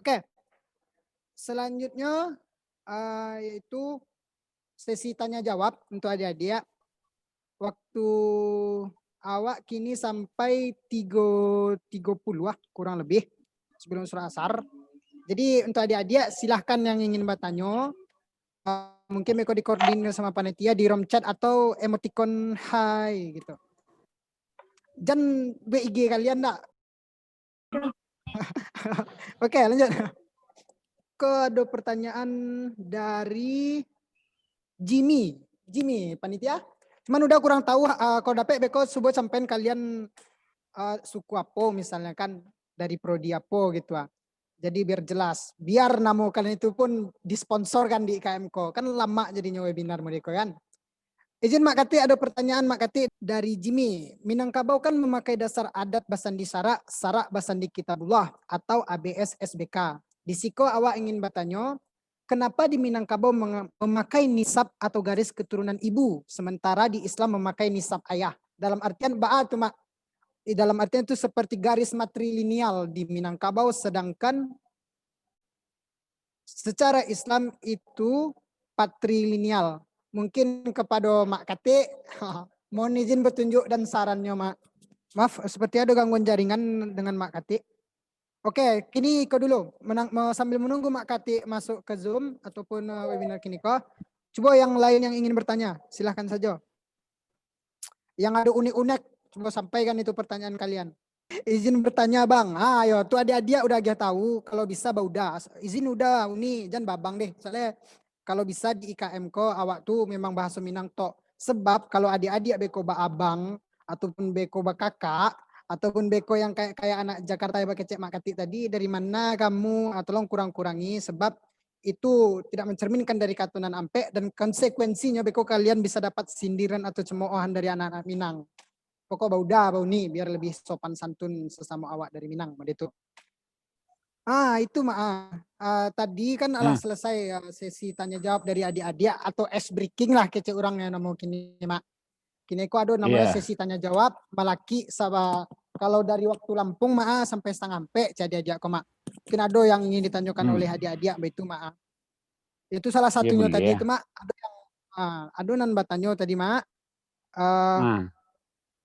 Oke. Selanjutnya, ah, yaitu sesi tanya jawab untuk adik-adik. Waktu awak kini sampai tiga tiga puluh lah, kurang lebih, sebelum surat asar. Jadi, untuk adik-adik, silahkan yang ingin bertanya. Ah, mungkin beko dikoordinir sama panitia di room chat atau emoticon hai gitu. Jan B I G kalian ndak? Oke, lanjut. Ko ado pertanyaan dari Jimmy. Jimmy, panitia. Cuman udah kurang tahu, ah, kalau dapek beko subuh sampean kalian, ah, suku apo misalnya kan, dari prodi apo gitu ah. Jadi biar jelas, biar namo kalian itu pun disponsorkan di I K M ko. Kan lamak jadinyo webinar mereka kan. Izin Mak Katik, ada pertanyaan Mak Katik dari Jimmy. Minangkabau kan memakai dasar adat basandi sarak, sarak basandi kitabullah atau A B S S B K. Di siko awak ingin batanyo, kenapa di Minangkabau menga-, memakai nisab atau garis keturunan ibu, sementara di Islam memakai nisab ayah? Dalam artian baa tu, Mak? Eh, dalam artian tu seperti garis matrilineal di Minangkabau, sedangkan secara Islam itu patrilineal. Mungkin kepada Mak Katik, mohon izin petunjuk dan sarannya, Mak. Maaf, seperti ada gangguan jaringan dengan Mak Katik. Oke, kini iko dulu. Menang, me-, sambil menunggu Mak Katik masuk ke Zoom ataupun, eh, webinar kini ko, cubo yang lain yang ingin bertanya, silahkan saja. Yang ada unek-unek, cubo sampaikan itu pertanyaan kalian. Izin bertanya, Bang. Ah, yo, tu adik-adik udah agiah tahu, kalau bisa baudah. Izin udah, Uni, jan babang deh. Soalnya kalau bisa di I K M ko awak tu memang bahaso Minang tok. Sebab kalau adik-adik beko ba-abang ataupun beko bakakak ataupun beko yang kayak-kayak anak Jakarta yang bakecek Mak Katik tadi, dari mana kamu? Ah, tolong kurang-kurangi sebab itu tidak mencerminkan dari katurunan ampek dan konsekuensinya beko kalian bisa dapat sindiran atau cemoohan dari anak-anak Minang. Pokok baudah, bauni, biar lebih sopan santun sesamo awak dari Minang, mode tu. Ah, itu, Mak. Ah, ah, tadi kan alah selesai, ah, sesi tanya jawab dari adik-adik atau ice breaking lah kecek urang yang namo kini, Mak. Kini ko ado namonyo sesi tanya jawab, malaki saba-, kalau dari waktu Lampung, Mak, ah, sampai satangah ampek, cek adik-adik ko, Mak. Mungkin ado yang ingin ditanyokan oleh adik-adik, baitu, Mak, ah. Itu salah satunyo tadi tu, Mak. Ado yang, ah, ado nan batanyo tadi, Mak. Eh,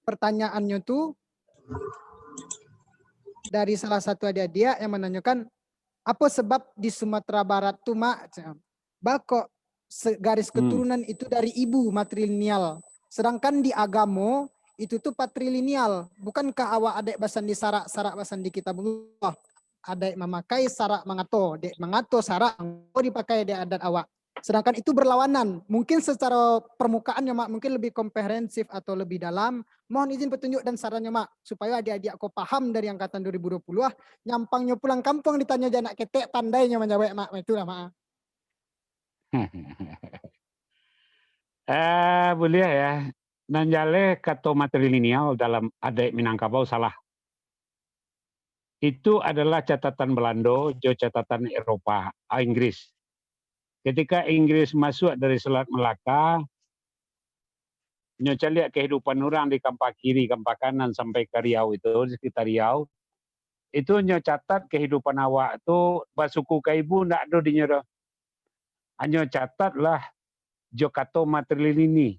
pertanyaannyo tu dari salah satu adik-adik yang menanyakan, "Apa sebab di Sumatera Barat tu, Mak?" Bako se-, garis keturunan itu dari ibu, matrilineal. Sedangkan di agamo, itu tu patrilineal. Bukankah awak adaik basandi sarak, sarak basandi kitabullah? Adaik mamakai, sarak mangato. Dek mangato sarak, mangato dipakai dek adat awak. Sedangkan itu berlawanan. Mungkin secara permukaannyo, Mak, mungkin lebih komprehensif atau lebih dalam. Mohon izin petunjuk dan sarannyo, Mak, supayo adik-adik ko paham dari angkatan dua ribu dua puluh ah, nyampangnyo pulang kampuang ditanyo jo anak ketek, pandainyo manjawek, Mak. Itulah, Mak. Eh, buliah ya. Nan jaleh kato matrilineal dalam adaik Minangkabau salah. Itu adalah catatan Belando jo catatan Eropa, ah, Inggris. Ketika Inggris masuak dari Selat Melaka, nyo caliak kehidupan urang di kampak kiri, kampak kanan sampai ka Riau itu, di sekitar Riau, itu nyo catat kehidupan awak tu basuku ka ibu ndak ado dinyo doh. Hanyo catatlah jo kato matrilineal.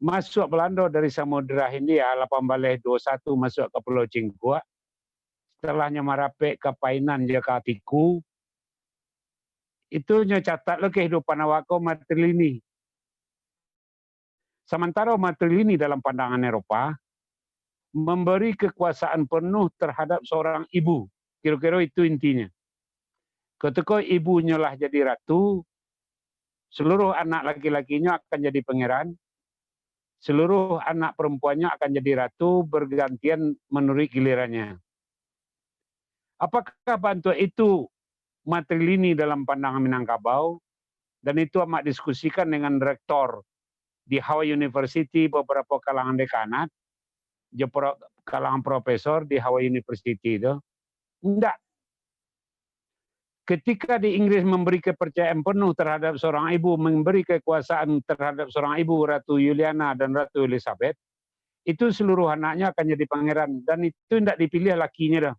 Masuak Belando dari Samudra Hindia lapan baleh duo satu masuak ka Pulau Cingkuak, satalahnyo marapek ka Painan jo ka Tiku, itu nyo catat lo kehidupan awak ko matrilineal. Samantaro matrilineal dalam pandangan Eropa memberi kekuasaan penuh terhadap seorang ibu. Kiro-kiro itu intinya. Ketika ibunyo lah jadi ratu, seluruh anak laki-lakinyo akan jadi pangeran, seluruh anak perempuannya akan jadi ratu bergantian menurut gilirannya. Apakah bantuak itu matrilini dalam pandangan Minangkabau? Dan itu amak diskusikan dengan rektor di Hawaii University, beberapa kalangan dekanat, jo pro-, kalangan profesor di Hawaii University tu. Ndak. Ketika di Inggris memberi kepercayaan penuh terhadap seorang ibu, memberi kekuasaan terhadap seorang ibu, Ratu Yuliana dan Ratu Elizabeth, itu seluruh anaknya akan jadi pangeran. Dan itu ndak dipilih lakinya dah.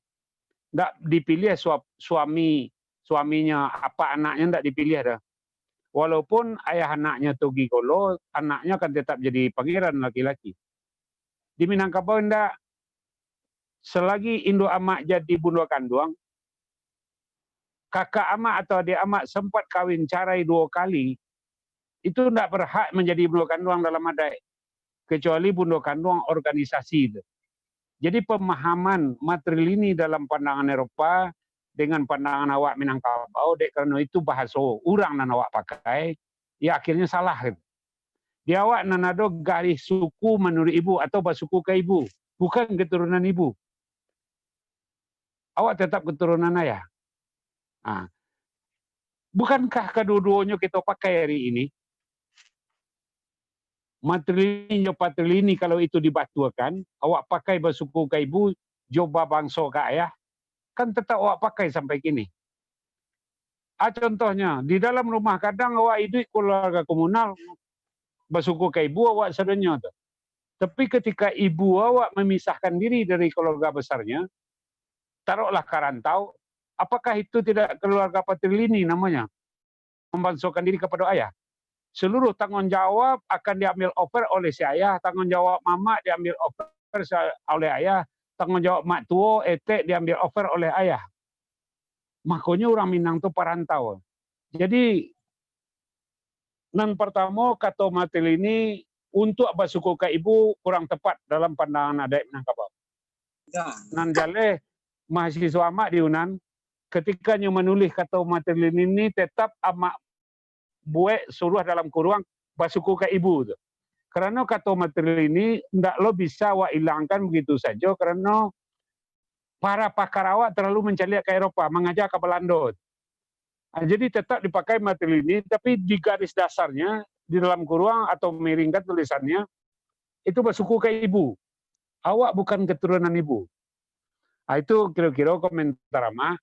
Ndak dipilih sua-, suami, suaminya, apa anaknya ndak dipilih dah. Walaupun ayah anaknya tu gigolo, anaknya akan tetap jadi pangeran laki-laki. Di Minangkabau ndak. Selagi induk amak jadi bundo kanduang, kakak amak atau adik amak sempat kawin carai duo kali, itu ndak berhak menjadi bundo kanduang dalam adaik, kecuali bundo kanduang organisasi tu. Jadi, pemahaman matrilini dalam pandangan Eropa dengan pandangan awak Minangkabau, dek karano itu bahaso urang nan awak pakai, ya akhirnya salah gitu. Di awak nan ado garis suku manuruik ibu atau basuku ka ibu, bukan keturunan ibu. Awak tetap keturunan ayah. Ha. Bukankah kaduo-duonyo kito pakai ari ini? Matrilini jo patrilini, kalau itu dibatuakan, awak pakai basuku ka ibu, jo babangso ka ayah, kan tetap awak pakai sampai kini. Ah, contohnya, di dalam rumah kadang awak iduik keluarga komunal, basuku ka ibu awak sadonyo tu. Tapi ketika ibu awak memisahkan diri dari keluarga besarnya, taruhlah ka rantau, apakah itu tidak keluarga patrilini namanya? Membansokan diri kepada ayah. Seluruh tanggung jawab akan diambil over oleh si ayah, tanggung jawab mamak diambil over sa-, oleh ayah, tanggung jawab mak tuo, etek diambil over oleh ayah. Makonyo urang Minang tu parantau. Jadi, nan partamo, kato matrilini untuak basuku ka ibu kurang tepat dalam pandangan adaik Minangkabau. Ya. Nan jaleh, mahasiswa amak di Unan, ketika nyo manulih kato matrilini, tetap amak buek suruah dalam kuruang basuku ka ibu tu. Karano kato matrilini ndak lo bisa awak ilangkan begitu sajo, karano para pakar awak terlalu mancaliak ka Eropa, mangaja ka Balando. Ah, jadi tetap dipakai matrilini, tapi di garis dasarnya, di dalam kuruang atau miringkan tulisannya, itu basuku ka ibu. Awak bukan keturunan ibu. Ah, itu kiro-kiro komentar amak.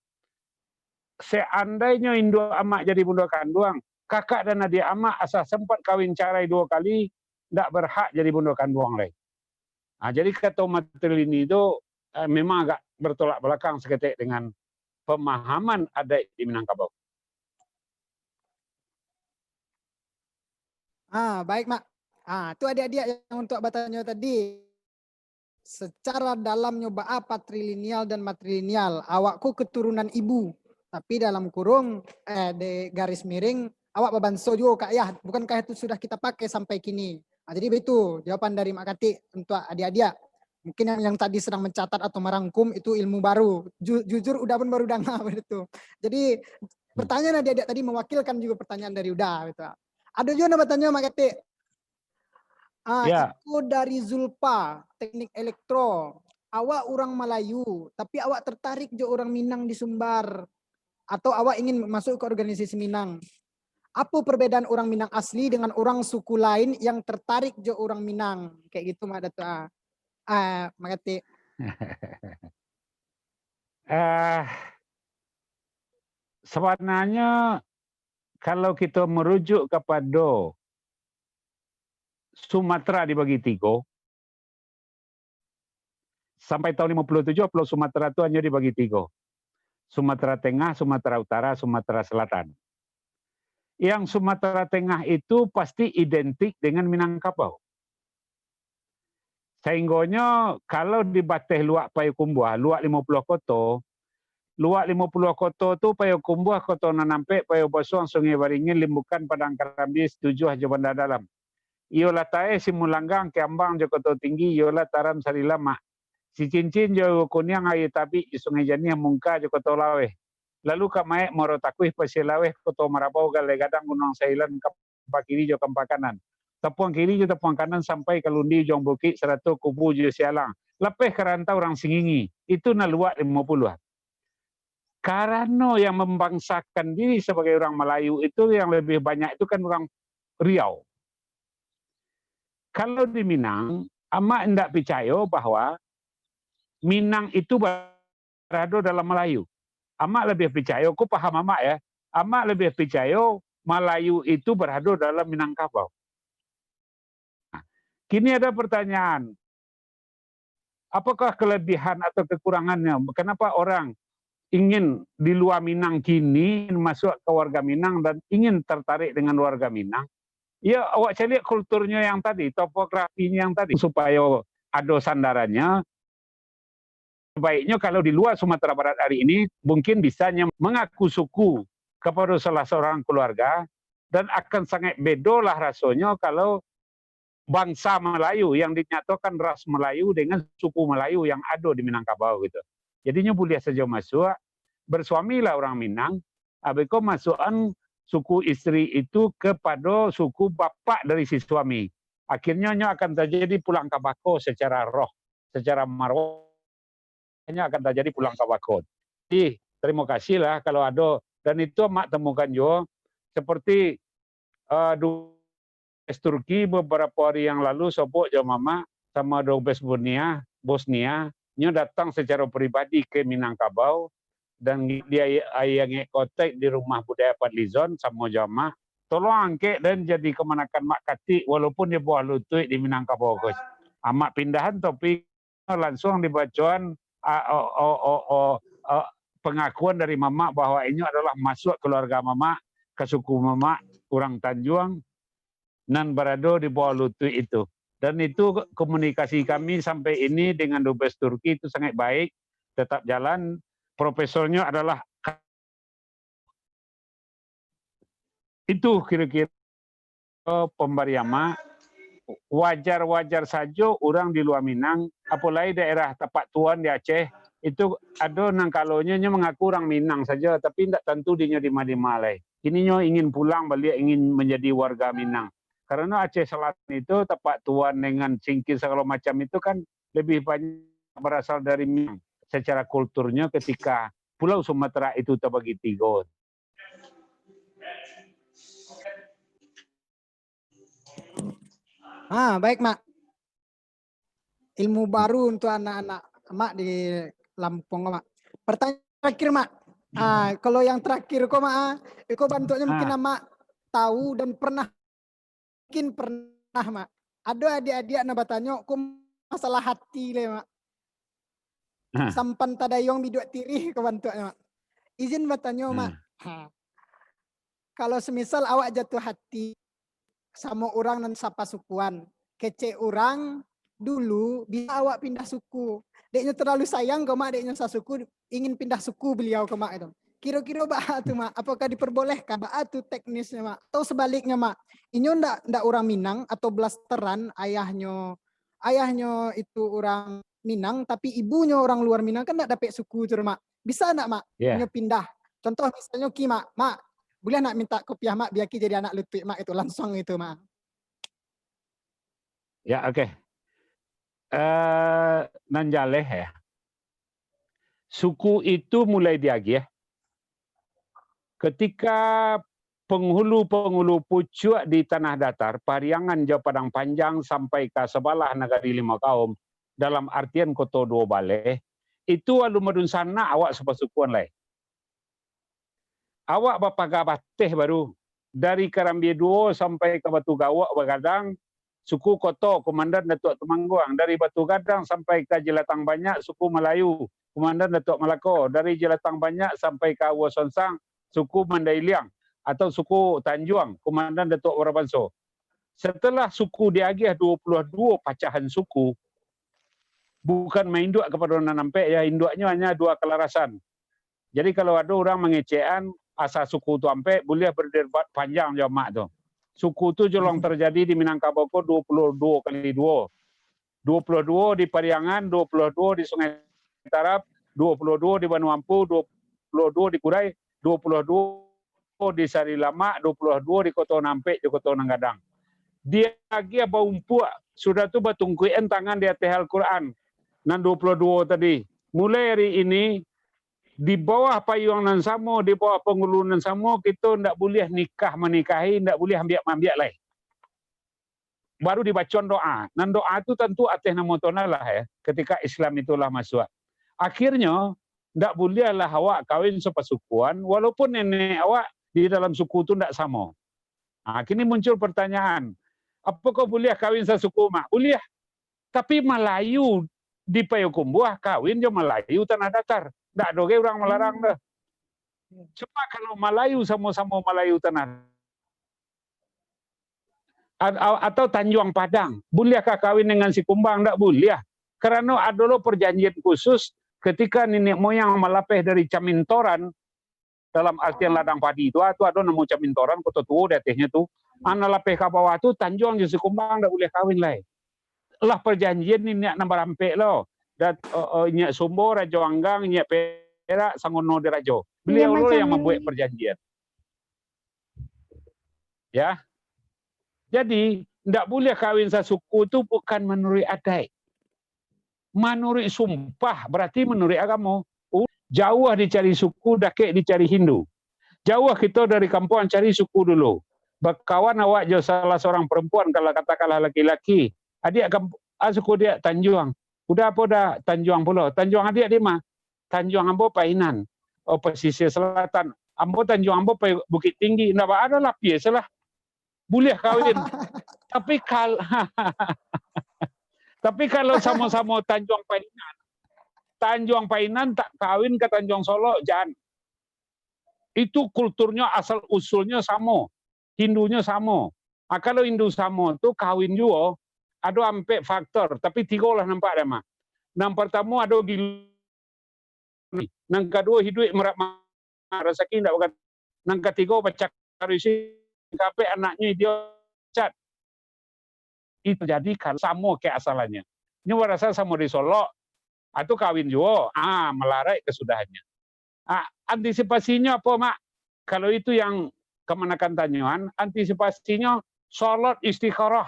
Seandainyo induak amak jadi bundo kanduang, kakak dan adiak amak asa sempat kawin carai duo kali, ndak berhak jadi bundo kanduang lai. Ah, jadi kato matrilini tu, eh, memang agak bertolak belakang saketek dengan pemahaman adaik di Minangkabau. Ah, baik, Mak. Ah, tu adiak-adiak yang untuak batanyo tadi. Secara dalamnyo baa patrilineal dan matrilineal? Awak ko keturunan ibu, tapi dalam kurung, eh, de garis miring, awak babanso juo ka ayah. Bukankah itu sudah kita pakai sampai kini? Ah, jadi baitu jawaban dari Mak Katik untuak adiak-adiak. Mungkin yang, yang tadi sedang mencatat atau merangkum itu ilmu baru. Ju-, jujur, Uda pun baru danga baitu. Jadi, hmm, pertanyaan adiak-adiak tadi mewakilkan juga pertanyaan dari Uda, gitu. Ado juo nan batanyo, Mak Katik. Ah, ya. Iko dari Zulpa, Teknik Elektro. Awak urang Malayu, tapi awak tertarik jo urang Minang di Sumbar. Atau awak ingin masuk ke organisasi Minang. Apo perbedaan urang Minang asli dengan urang suku lain yang tertarik jo urang Minang? Kayak gitu, Mak Datuk. Ah, ah, Mak Katik. Eh, sabananyo, kalau kito merujuk kapado Sumatera dibagi tigo, sampai tahun limo puluah tujuah, Pulau Sumatera tu hanyo dibagi tigo. Sumatera Tengah, Sumatera Utara, Sumatera Selatan. Yang Sumatera Tengah itu pasti identik dengan Minangkabau. Sainggonyo, kalau di bateh Luak Payakumbuah, Luak Limo Puluah Koto, Luak Limo Puluah Koto tu, Payakumbuah, Koto Nan Ampek, Payabosuang, Sungai Baringin, Limbukan, Padang Karambia, Situjuah jo Banda Dalam. Iyo lah Taeh, Simulanggang, Kiambang jo Koto Tinggi, iyo lah Taram, Sarilamak, Sicincin jo Kuniang, Aia Tabik jo Sungai Janiah, Mungka jo Koto Laweh. Lalu ka Maek, Muaro Takuih, Pasia Laweh, Koto Marabau, Galeh Gadang, Gunuang Sailan, Kampakiri jo Kampakanan. tapuang kiri jo tapuang kanan sampai ka Lundi Ujuang Bukik, sarato Kubu jo Sialang. Lapeh ka rantau urang Singingi, itu nan luak limo puluah. Karano yang membangsakan diri sabagai urang Malayu itu yang lebih banyak itu kan urang Riau. Kalau di Minang, amak indak picayo bahwa Minang itu barado dalam Malayu. Amak labiah picayo, ko paham amak ya, amak labiah picayo Malayu itu barado dalam Minangkabau. Kini ada pertanyaan, apakah kelebihan atau kekurangannya? Kenapa orang ingin di luar Minang kini masuk ke warga Minang dan ingin tertarik dengan warga Minang? Ya, awak caliak kulturnya yang tadi, topografinya yang tadi, supaya ado sandarannya. Baiknya kalau di luar Sumatera Barat hari ini, mungkin bisanya mengaku suku kepada salah seorang keluarga, dan akan sangat bedolah rasanya kalau bangsa Melayu yang dinyatakan ras Melayu dengan suku Melayu yang ado di Minangkabau gitu. Jadinyo buliah sajo masuak, bersuamilah urang Minang, abih ko masuakan suku isteri itu kepada suku bapak dari si suami. Akhirnyo nyo akan terjadi pulang ka bako secara roh, secara marwah, nyo akan terjadi pulang ka bako. Jadi, terima kasihlah kalau ado, dan itu amak temukan juo, seperti, eh, Dubes Turki beberapa hari yang lalu, sobok jo mamak, sama Dubes Bosnia, Bosnia, nyo datang secara pribadi ke Minangkabau, dan di Ai-, Aiangek Kotek di Rumah Budaya Fadlizon, samo jo amak. Tolong angkek den jadi kamanakan mak katik, walaupun di bawah lutuik di Minangkabau, Gus. Amak pindahan topi lansuang dibacoan, a, o, o, o, o, a, pangakuan dari mamak bahwa inyo adalah masuak kaluarga mamak, ka suku mamak, urang Tanjuang, nan barado di bawah lutuik itu. Dan itu komunikasi kami sampai ini dengan Dubes Turki itu sangat baik, tetap jalan. Profesornyo adalah itu kira-kira pambari amak, wajar-wajar sajo urang di luar Minang, apolai daerah Tapak Tuan di Aceh, itu ado nan kalonyo nyo mangaku urang Minang sajo, tapi indak tantu dinyo dima-dima lai. Kini nyo ingin pulang baliak, ingin manjadi warga Minang. Karano Aceh Selatan itu, Tapak Tuan dengan Singkil sagalo macam itu kan lebih banyak barasal dari Minang. Secara kulturnyo ketika Pulau Sumatera itu tabagi tigo. Ah, baik, Mak. Ilmu baru untuk anak-anak Mak di Lampung, Mak. Pertanyaan terakhir, Mak. Ah, kalau yang terakhir ko, Mak, ah, iko bantuaknya mungkin Amak tahu dan pernah, mungkin pernah, Mak. Ado adiak-adiak nan batanyo, ko masalah hati le, Mak. Sampan tadayuang biduak tirih ko bantuaknyo, Mak. Izin batanyo, Mak. Ha. Kalau semisal awak jatuah hati samo urang nan sapasukuan, kecek urang dulu, bisa awak pindah suku. Dek nyo terlalu sayang ko, Mak, dek nyo sasuku, ingin pindah suku beliau ko, Mak, gitu. Kiro-kiro baa tu, Mak? Apakah diperbolehkan? Baa tu teknisnyo, Mak? Atau sebaliknyo, Mak? Inyo ndak, ndak urang Minang atau blasteran, ayahnyo, ayahnyo itu urang Minang, tapi ibunyo urang luar Minang, kan ndak dapek suku tu, Mak. Bisa ndak, Mak? Inyo pindah. Contoh misalnyo Ki, Mak. Mak, buliah ndak minta kopiah Mak, bia Ki jadi anak lutuik Mak itu, lansuang itu, Mak. Ya, oke. Eh, nan jaleh ya. Suku itu mulai diagiah ketika penghulu-penghulu pucuak di Tanah Datar, Pariangan jo Padang Panjang sampai ka sabalah Nagari Limo Kaum, dalam artian Koto Duo Baleh, itu alun badunsanak awak sapasukuan lai. Awak bapaga bateh baru, dari Karambia Duo sampai ka Batu Gawok Bagadang, suku Koto, Komandan Datuak Tumangguang, dari Batu Gadang sampai ka Jelatang Banyak, suku Malayu, Komandan Datuak Malako, dari Jelatang Banyak sampai ka Aua Sonsang, suku Mandailiang atau suku Tanjuang, Komandan Datuak Warabanso. Setelah suku diagiah duo puluah duo pacahan suku, bukan mainduak kapado nan ampek, ya, induaknyo hanya duo kalarasan. Jadi, kalau ado urang mangecekan, asa suku tu ampek, buliah berdebat panjang jo amak tu. Suku tu jolong terjadi di Minangkabau ko duo puluah duo kali duo. Duo puluah duo di Pariangan, duo puluah duo di Sungai Tarab, duo puluah duo di Banua Ampu, duo puluah duo di Kurai, duo puluah duo di Sarilamak, duo puluah duo di Koto Nampek jo Koto Nan Gadang. diagiah baumpuak, sudah tu batungkuikan tangan di ateh Al-Quran, nan duo puluah duo tadi. Mulai hari ini, di bawah payuang nan samo, di bawah pangulu nan samo, kito ndak buliah nikah manikahi, ndak buliah ambiak maambiak lai. Baru dibacon doa. Nan doa tu tantu ateh namo Tuhan Allah, ya, ketika Islam itu lah masuak. Akhirnyo, ndak buliahlah awak kawin sapasukuan, walaupun nenek awak di dalam suku tu ndak samo. Ha, kini muncul pertanyaan, apakah buliah kawin sasuku, Mak? Buliah. Tapi Malayu di Payokumbuah kawin jo Malayu Tanah Datar. Ndak ado ge urang malarang doh. Cuma kalau Malayu samo-samo Malayu Tanah a-, a-, atau Tanjuang Padang, buliahkah kawin dengan si Kumbang? Ndak buliah. Karano ado lo perjanjian khusus ketika niniak moyang malapeh dari Camintoran, dalam artian ladang padi tu, ah, tu ado namo Camintoran, Koto Tuo di atehnyo tu. Ah, nan lapeh ka bawah tu, Tanjuang jo si Kumbang ndak buliah kawin lai. Lah perjanjian niniak nan barampek lo. Dan, eh, eh, Inyiak Sumbo, Rajo Anggang, Inyiak Perak, Sangono Dirajo. Beliau lo yang mambuek perjanjian. Ya. Jadi, ndak buliah kawin sasuku tu bukan manuruik adaik. Manuruik sumpah, berarti manuruik agamo. U-, jauah dicari suku, dakek dicari Hindu. Jauah kito dari kampuang, cari suku dulu. Bakawan awak jo salah surang perempuan, kalau katakanlah laki-laki. Adiak kamp-, ah, suku diak Tanjuang. Uda apo uda Tanjuang pulo. Tanjuang adiak di ma? Tanjuang ambo Painan. Oh, pasisia selatan. Ambo Tanjuang ambo Pai-, Bukittinggi. Ndak ba-, ado lapis lah. Buliah kawin. Tapi kal-, tapi kalau samo-samo Tanjuang Painan, Tanjuang Painan tak kawin ka Tanjuang Solok, jan. Itu kulturnyo asal usulnyo samo. Hindunyo samo. Ah, kalau Hindu samo tu kawin juo, ado ampek faktor, tapi tigo lah nampak dek Mak. Nan partamo ado gilo, nan kaduo hiduik marak ma-, rasaki indak bakat, nan katigo bacakar isi, kaapek anaknyo idiot, cat. Itu jadi kalau samo keasalannyo. Nyo barasal samo di Solok, ah, tu kawin juo, ah, malaraik kasudahannyo. Ah, antisipasinyo apo, Mak? Kalau itu yang kamanakan tanyoan, antisipasinyo salat istikharah.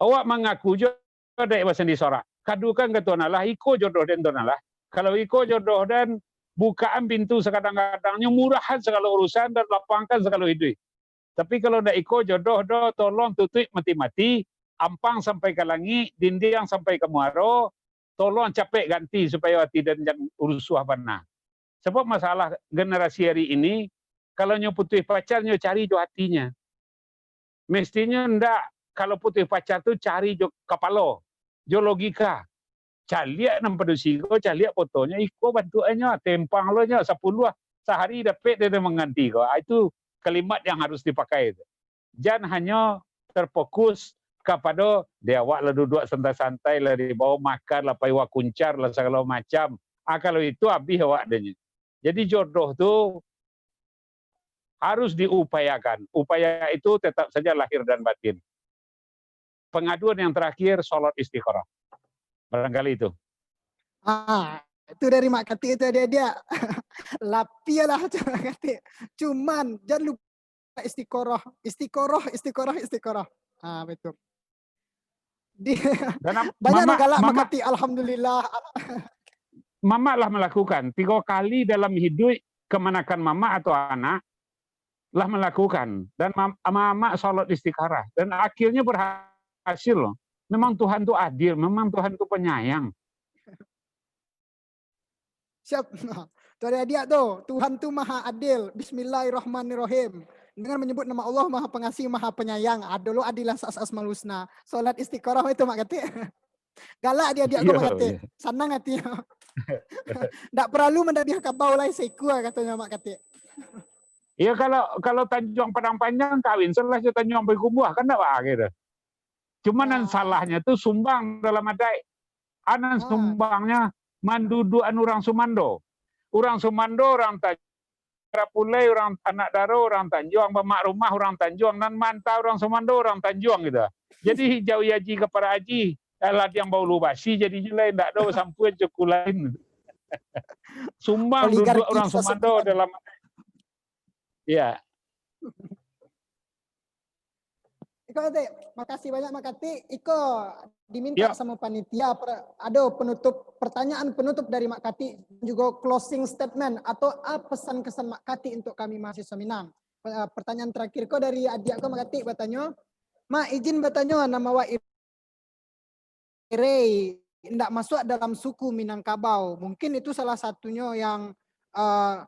Awak mangaku jo dek basandi sorak. Kadukan ka Tuhan Allah, iko jodoh den Tuhan Allah. Kalau iko jodoh den, bukaan pintu sakadang-kadangnyo, murahan sagalo urusan, dan lapangkan sagalo iduik. Tapi kalau ndak iko jodoh doh, tolong tutuik mati-mati, ampang sampai ka langik, dindiang sampai ka muaro, tolong capek ganti supayo ati den jan rusuah bana. Sabab masalah generasi hari ini, kalau nyo putuih pacar, nyo cari jo atinyo. Mestinyo ndak, kalau putuih pacar tu cari jo kapalo, jo logika. Caliak nan padusi ko, caliak fotonyo, iko bantuaknyo, tempang lo nyo, sapuluah, sahari dapek den mangganti ko. Ah, itu kalimat yang harus dipakai tu. Jan hanyo terfokus kapado, di awak lah duduak santai-santai, lah dibao makan, lah pai wakuncar, lah sagalo macam. Ah, kalau itu abih awak den nyo. Jadi jodoh tu harus diupayakan. Upaya itu tetap saja lahir dan batin. Pengaduan yang terakhir, salat istikharah. Barangkali itu. Ah, itu dari Mak Katik tu, adiak-adiak. Lapialah tu, Mak Katik. Cuman, jangan lupa istikharah. Istikharah, istikharah, istikharah. Ah, betul. Di, dan am-, banyak mamak, galak Mak Katik, alhamdulillah. Mamak lah melakukan. Tiga kali dalam hidup, kamanakan mamak atau anak, lah melakukan. Dan mam-, mamak salat istikharah. Dan akhirnya berhasil loh. Memang Tuhan tu adil, memang Tuhan tu penyayang. Siap. Nah, tu adiak-adiak tu, Tuhan tu maha adil. Bismillahirrahmanirrahim. Dengan menyebut nama Allah Maha Pengasih, Maha Penyayang. Ah, dulu adilah sa-, Asmaul Husna. Salat istikharah itu, Mak Katik. Galak adiak-adiak tu, Mak Katik. Sanang hati. Ndak paralu mandabiah kabau lai saikua, katonyo Mak Katik. Iyo, kalau, kalau Tanjuang Padang Panjang kawin salah jo Tanjuang Payakumbuah, kan ndak baa gitu. Cuma nan salahnyo tu sumbang dalam adaik. Anan sumbangnyo manduduakan urang sumando. Urang sumando, urang Tanjuang, Rapulai, urang anak daro, urang Tanjuang, bamak rumah, urang Tanjuang, nan maanta urang sumando, urang Tanjuang gitu. Jadi, jauah aji ka parak aji, eh, ladiang baulu basi, jadinyo lain, ndak ado sampuan cuku lain. Sumbang duduak urang sumando dalam, ya. Iko, Tek. Makasih banyak, Mak Katik. Iko diminta Yo. sama panitia, per-, ado penutup, pertanyaan penutup dari Mak Katik, juga closing statement atau a pesan kesan Mak Katik untuk kami mahasiswa Minang. Pe-, pertanyaan terakhir ko dari adiak ko, Mak Katik batanyo, "Mak, izin batanyo, nama awak Irei, indak masuak dalam suku Minangkabau." Mungkin itu salah satunyo yang, eh,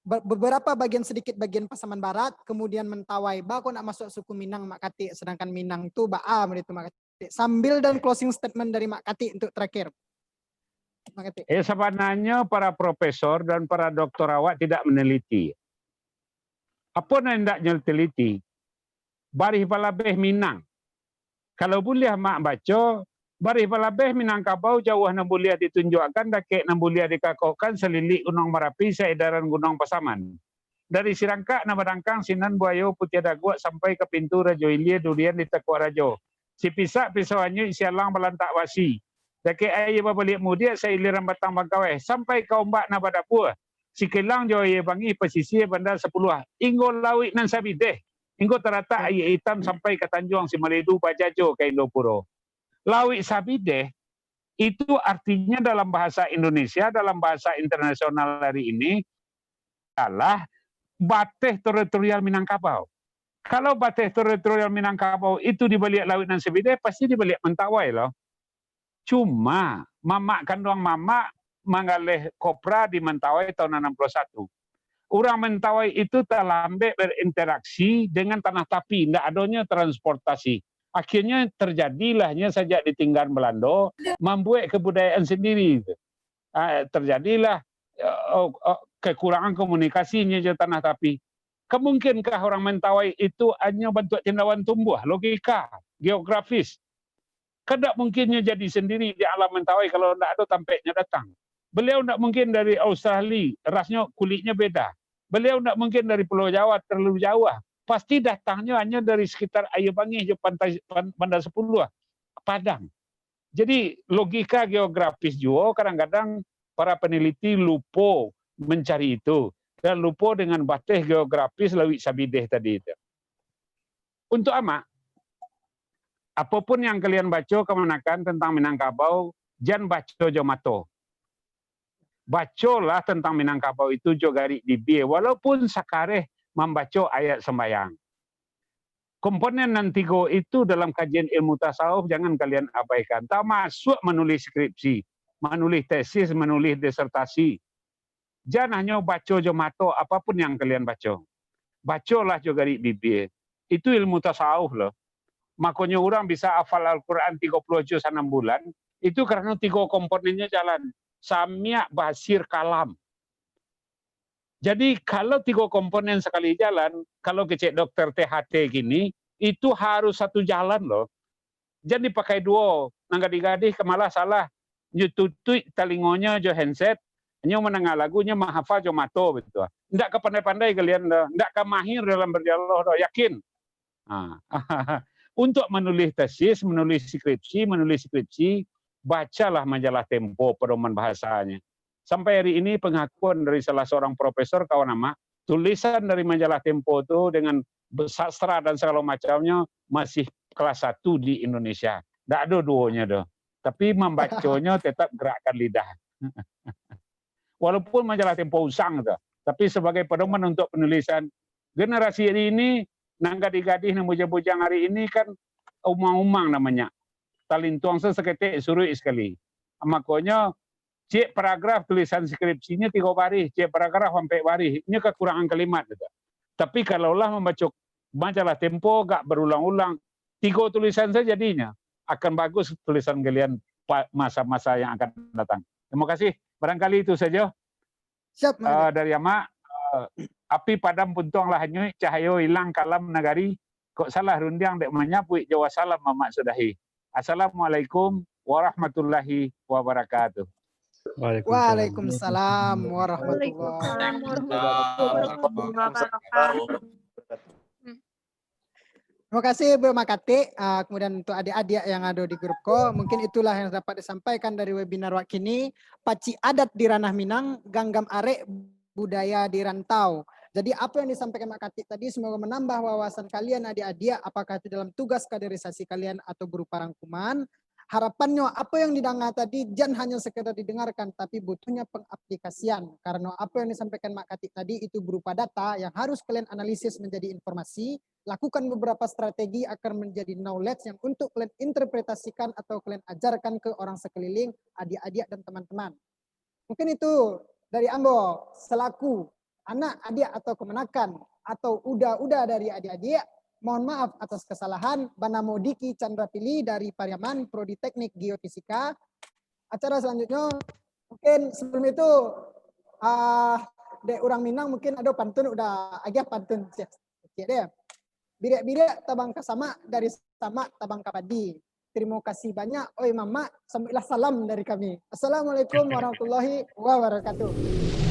be-, beberapa bagian, sedikit bagian Pasaman Barat, kemudian Mentawai. Ba kok nak masuak suku Minang, Mak Katik, sedangkan Minang tu baa, model itu, Mak Katik. Sambil dan closing statement dari Mak Katik untuk terakhir. Mak Katik. Eh, sabananyo para profesor dan para doktor awak tidak meneliti. Apo nan indak nyo teliti? Barih balabeh Minang. Kalau buliah mak baco, barih balabeh Minangkabau jauah nan buliah ditunjuakkan, dakek nan buliah dikakokkan, salilik Gunuang Marapi, saedaran Gunuang Pasaman. Dari Sirangkak nan badangkang, sinan Buayo, Putiah Daguak, sampai ka pintu Rajo Ilia, durian di takuak rajo. Sipisak pisau anyuik, sialang balantak basi. Dakek aia babaliak mudiak, sailiran batang bangkaweh, sampai ka ombak nan badabua. Sikilang jo aia bangih, pasisia Banda Sapuluah, inggo lauik nan sabideh, inggo taratak aia itam sampai ka Tanjuang Simaledu, bajajo ka Indopuro. Lauik sabideh, itu artinya dalam bahasa Indonesia, dalam bahasa internasional hari ini, adalah bateh teritorial Minangkabau. Kalau bateh teritorial Minangkabau itu di baliak lauik nan sabideh, pasti di baliak Mentawai lo. Cuma, mamak kanduang mamak manggaleh kopra di Mentawai tahun anam puluah satu. Urang Mentawai itu talambek berinteraksi dengan tanah tapi, ndak adonyo transportasi. Akhirnyo terjadilah nyo sajak ditinggaan Balando, mambuek kebudayaan sendiri tu. Ah, terjadilah, eh, oh, oh, kekurangan komunikasinyo jo tanah tapi. Ka mungkinkah urang Mentawai itu hanyo bantuak tindawan tumbuah? Logika, geografis. Kan ndak mungkin nyo jadi sendiri di alam Mentawai kalau ndak ado tampeknyo datang. Baliau ndak mungkin dari Australia, rasnyo, kuliknyo beda. Baliau ndak mungkin dari Pulau Jawa, terlalu jauah. Pasti datangnyo hanyo dari sekitar Aia Bangih jo Pantai, Pan-, Banda Sapuluah, Padang. Jadi, logika geografis juo kadang-kadang para peneliti lupo mencari itu, dan lupo dengan bateh geografis lauik sabideh tadi tu. Untuk amak, apopun yang kalian baco kamanakan tentang Minangkabau, jan baco jo mato. Bacolah tentang Minangkabau itu jo garik bibia, walaupun sakareh mambaco ayat sambayang. Komponen nan tigo itu dalam kajian ilmu tasawuf jangan kalian abaikan, tamasuak manulis skripsi, manulis tesis, manulis disertasi. Jan hanyo baco jo mato, apapun yang kalian baco. Bacolah jo garik bibia. Itu ilmu tasawuf lo. Makonyo urang bisa hafal Al-Quran tigo puluah juz anam bulan, itu karano tigo komponennyo jalan. Samiak, basir, kalam. Jadi, kalau tigo komponen sakali jalan, kalau kecek dokter T H T kini, itu harus satu jalan lo. Jan dipakai duo, nan gadih-gadih ka malah salah. Nyo tutuik talingonyo jo handset, nyo mandanga lagu, nyo mahafal jo mato, betul. Ndak ka pandai-pandai kalian doh, ndak ka mahir dalam berdialog doh, yakin. Ha. Untuk manulis tesis, manulis skripsi, manulis skripsi, bacalah majalah Tempo, pedoman bahasanya. Sampai hari ini pengakuan dari salah seorang profesor, kawan amak, tulisan dari majalah Tempo tu dengan sastra dan segala macamnya masih kelas satu di Indonesia. Ndak ado duonyo doh. Tapi mambaconyo tetap gerakkan lidah. Walaupun majalah Tempo usang tu, tapi sebagai pedoman untuk penulisan generasi hari ini, nan gadih-gadih, nan bujang-bujang hari ini kan umang-umang namanya. Talintuang saketek suruik sekali. Makonyo, ciek paragraf tulisan skripsinyo tigo barih, ciek paragraf ampek barih, inyo kakurangan kalimat gitu. Tapi kalau lah mambaco majalah Tempo agak berulang-ulang, tigo tulisan saja jadinyo, akan bagus tulisan kalian pa-, masa-masa yang akan datang. Terima kasih. Barangkali itu saja. Siap, Mak. Ah, dari Amak, ah, api padam puntuang lah hanyuik, cahayo ilang kalam nagari, kok salah rundiang dek manyabuik jo wassalam Amak sudahi. Assalamualaikum warahmatullahi wabarakatuh. Waalaikumsalam. Waalaikumsalam warahmatullahi wabarakatuh. Terima kasih, Bro Makatik. Ah, kemudian untuk adik-adik yang ada di grup ko, mungkin itulah yang dapat disampaikan dari webinar wak kini, Pacik Adat di Ranah Minang, Ganggam Arek Budaya di Rantau. Jadi, apa yang disampaikan Mak Katik tadi semoga menambah wawasan kalian, adik-adik, apakah itu dalam tugas kaderisasi kalian atau berupa rangkuman. Harapannya, apa yang didanga tadi jan hanya sekedar didengarkan, tapi butuhnya pengaplikasian. Karena apa yang disampaikan Mak Katik tadi itu berupa data yang harus kalian analisis menjadi informasi, lakukan beberapa strategi agar menjadi knowledge yang untuk kalian interpretasikan atau kalian ajarkan ke orang sekeliling, adik-adik dan teman-teman. Mungkin itu dari ambo selaku anak, adik atau kamanakan atau uda-uda dari adik-adik. Mohon maaf atas kesalahan. Banamo Diki Chandra Pili dari Pariaman, Prodi Teknik Geofisika. Acara selanjutnya, mungkin sebelum itu, ah, dek urang Minang mungkin ado pantun, uda agiah pantun. Cek, cek deh. Biriak-biriak tabang ka samak, dari samak tabang ka padi. Terima kasih banyak, oi mamak, sambuiklah salam dari kami. Assalamualaikum warahmatullahi wabarakatuh.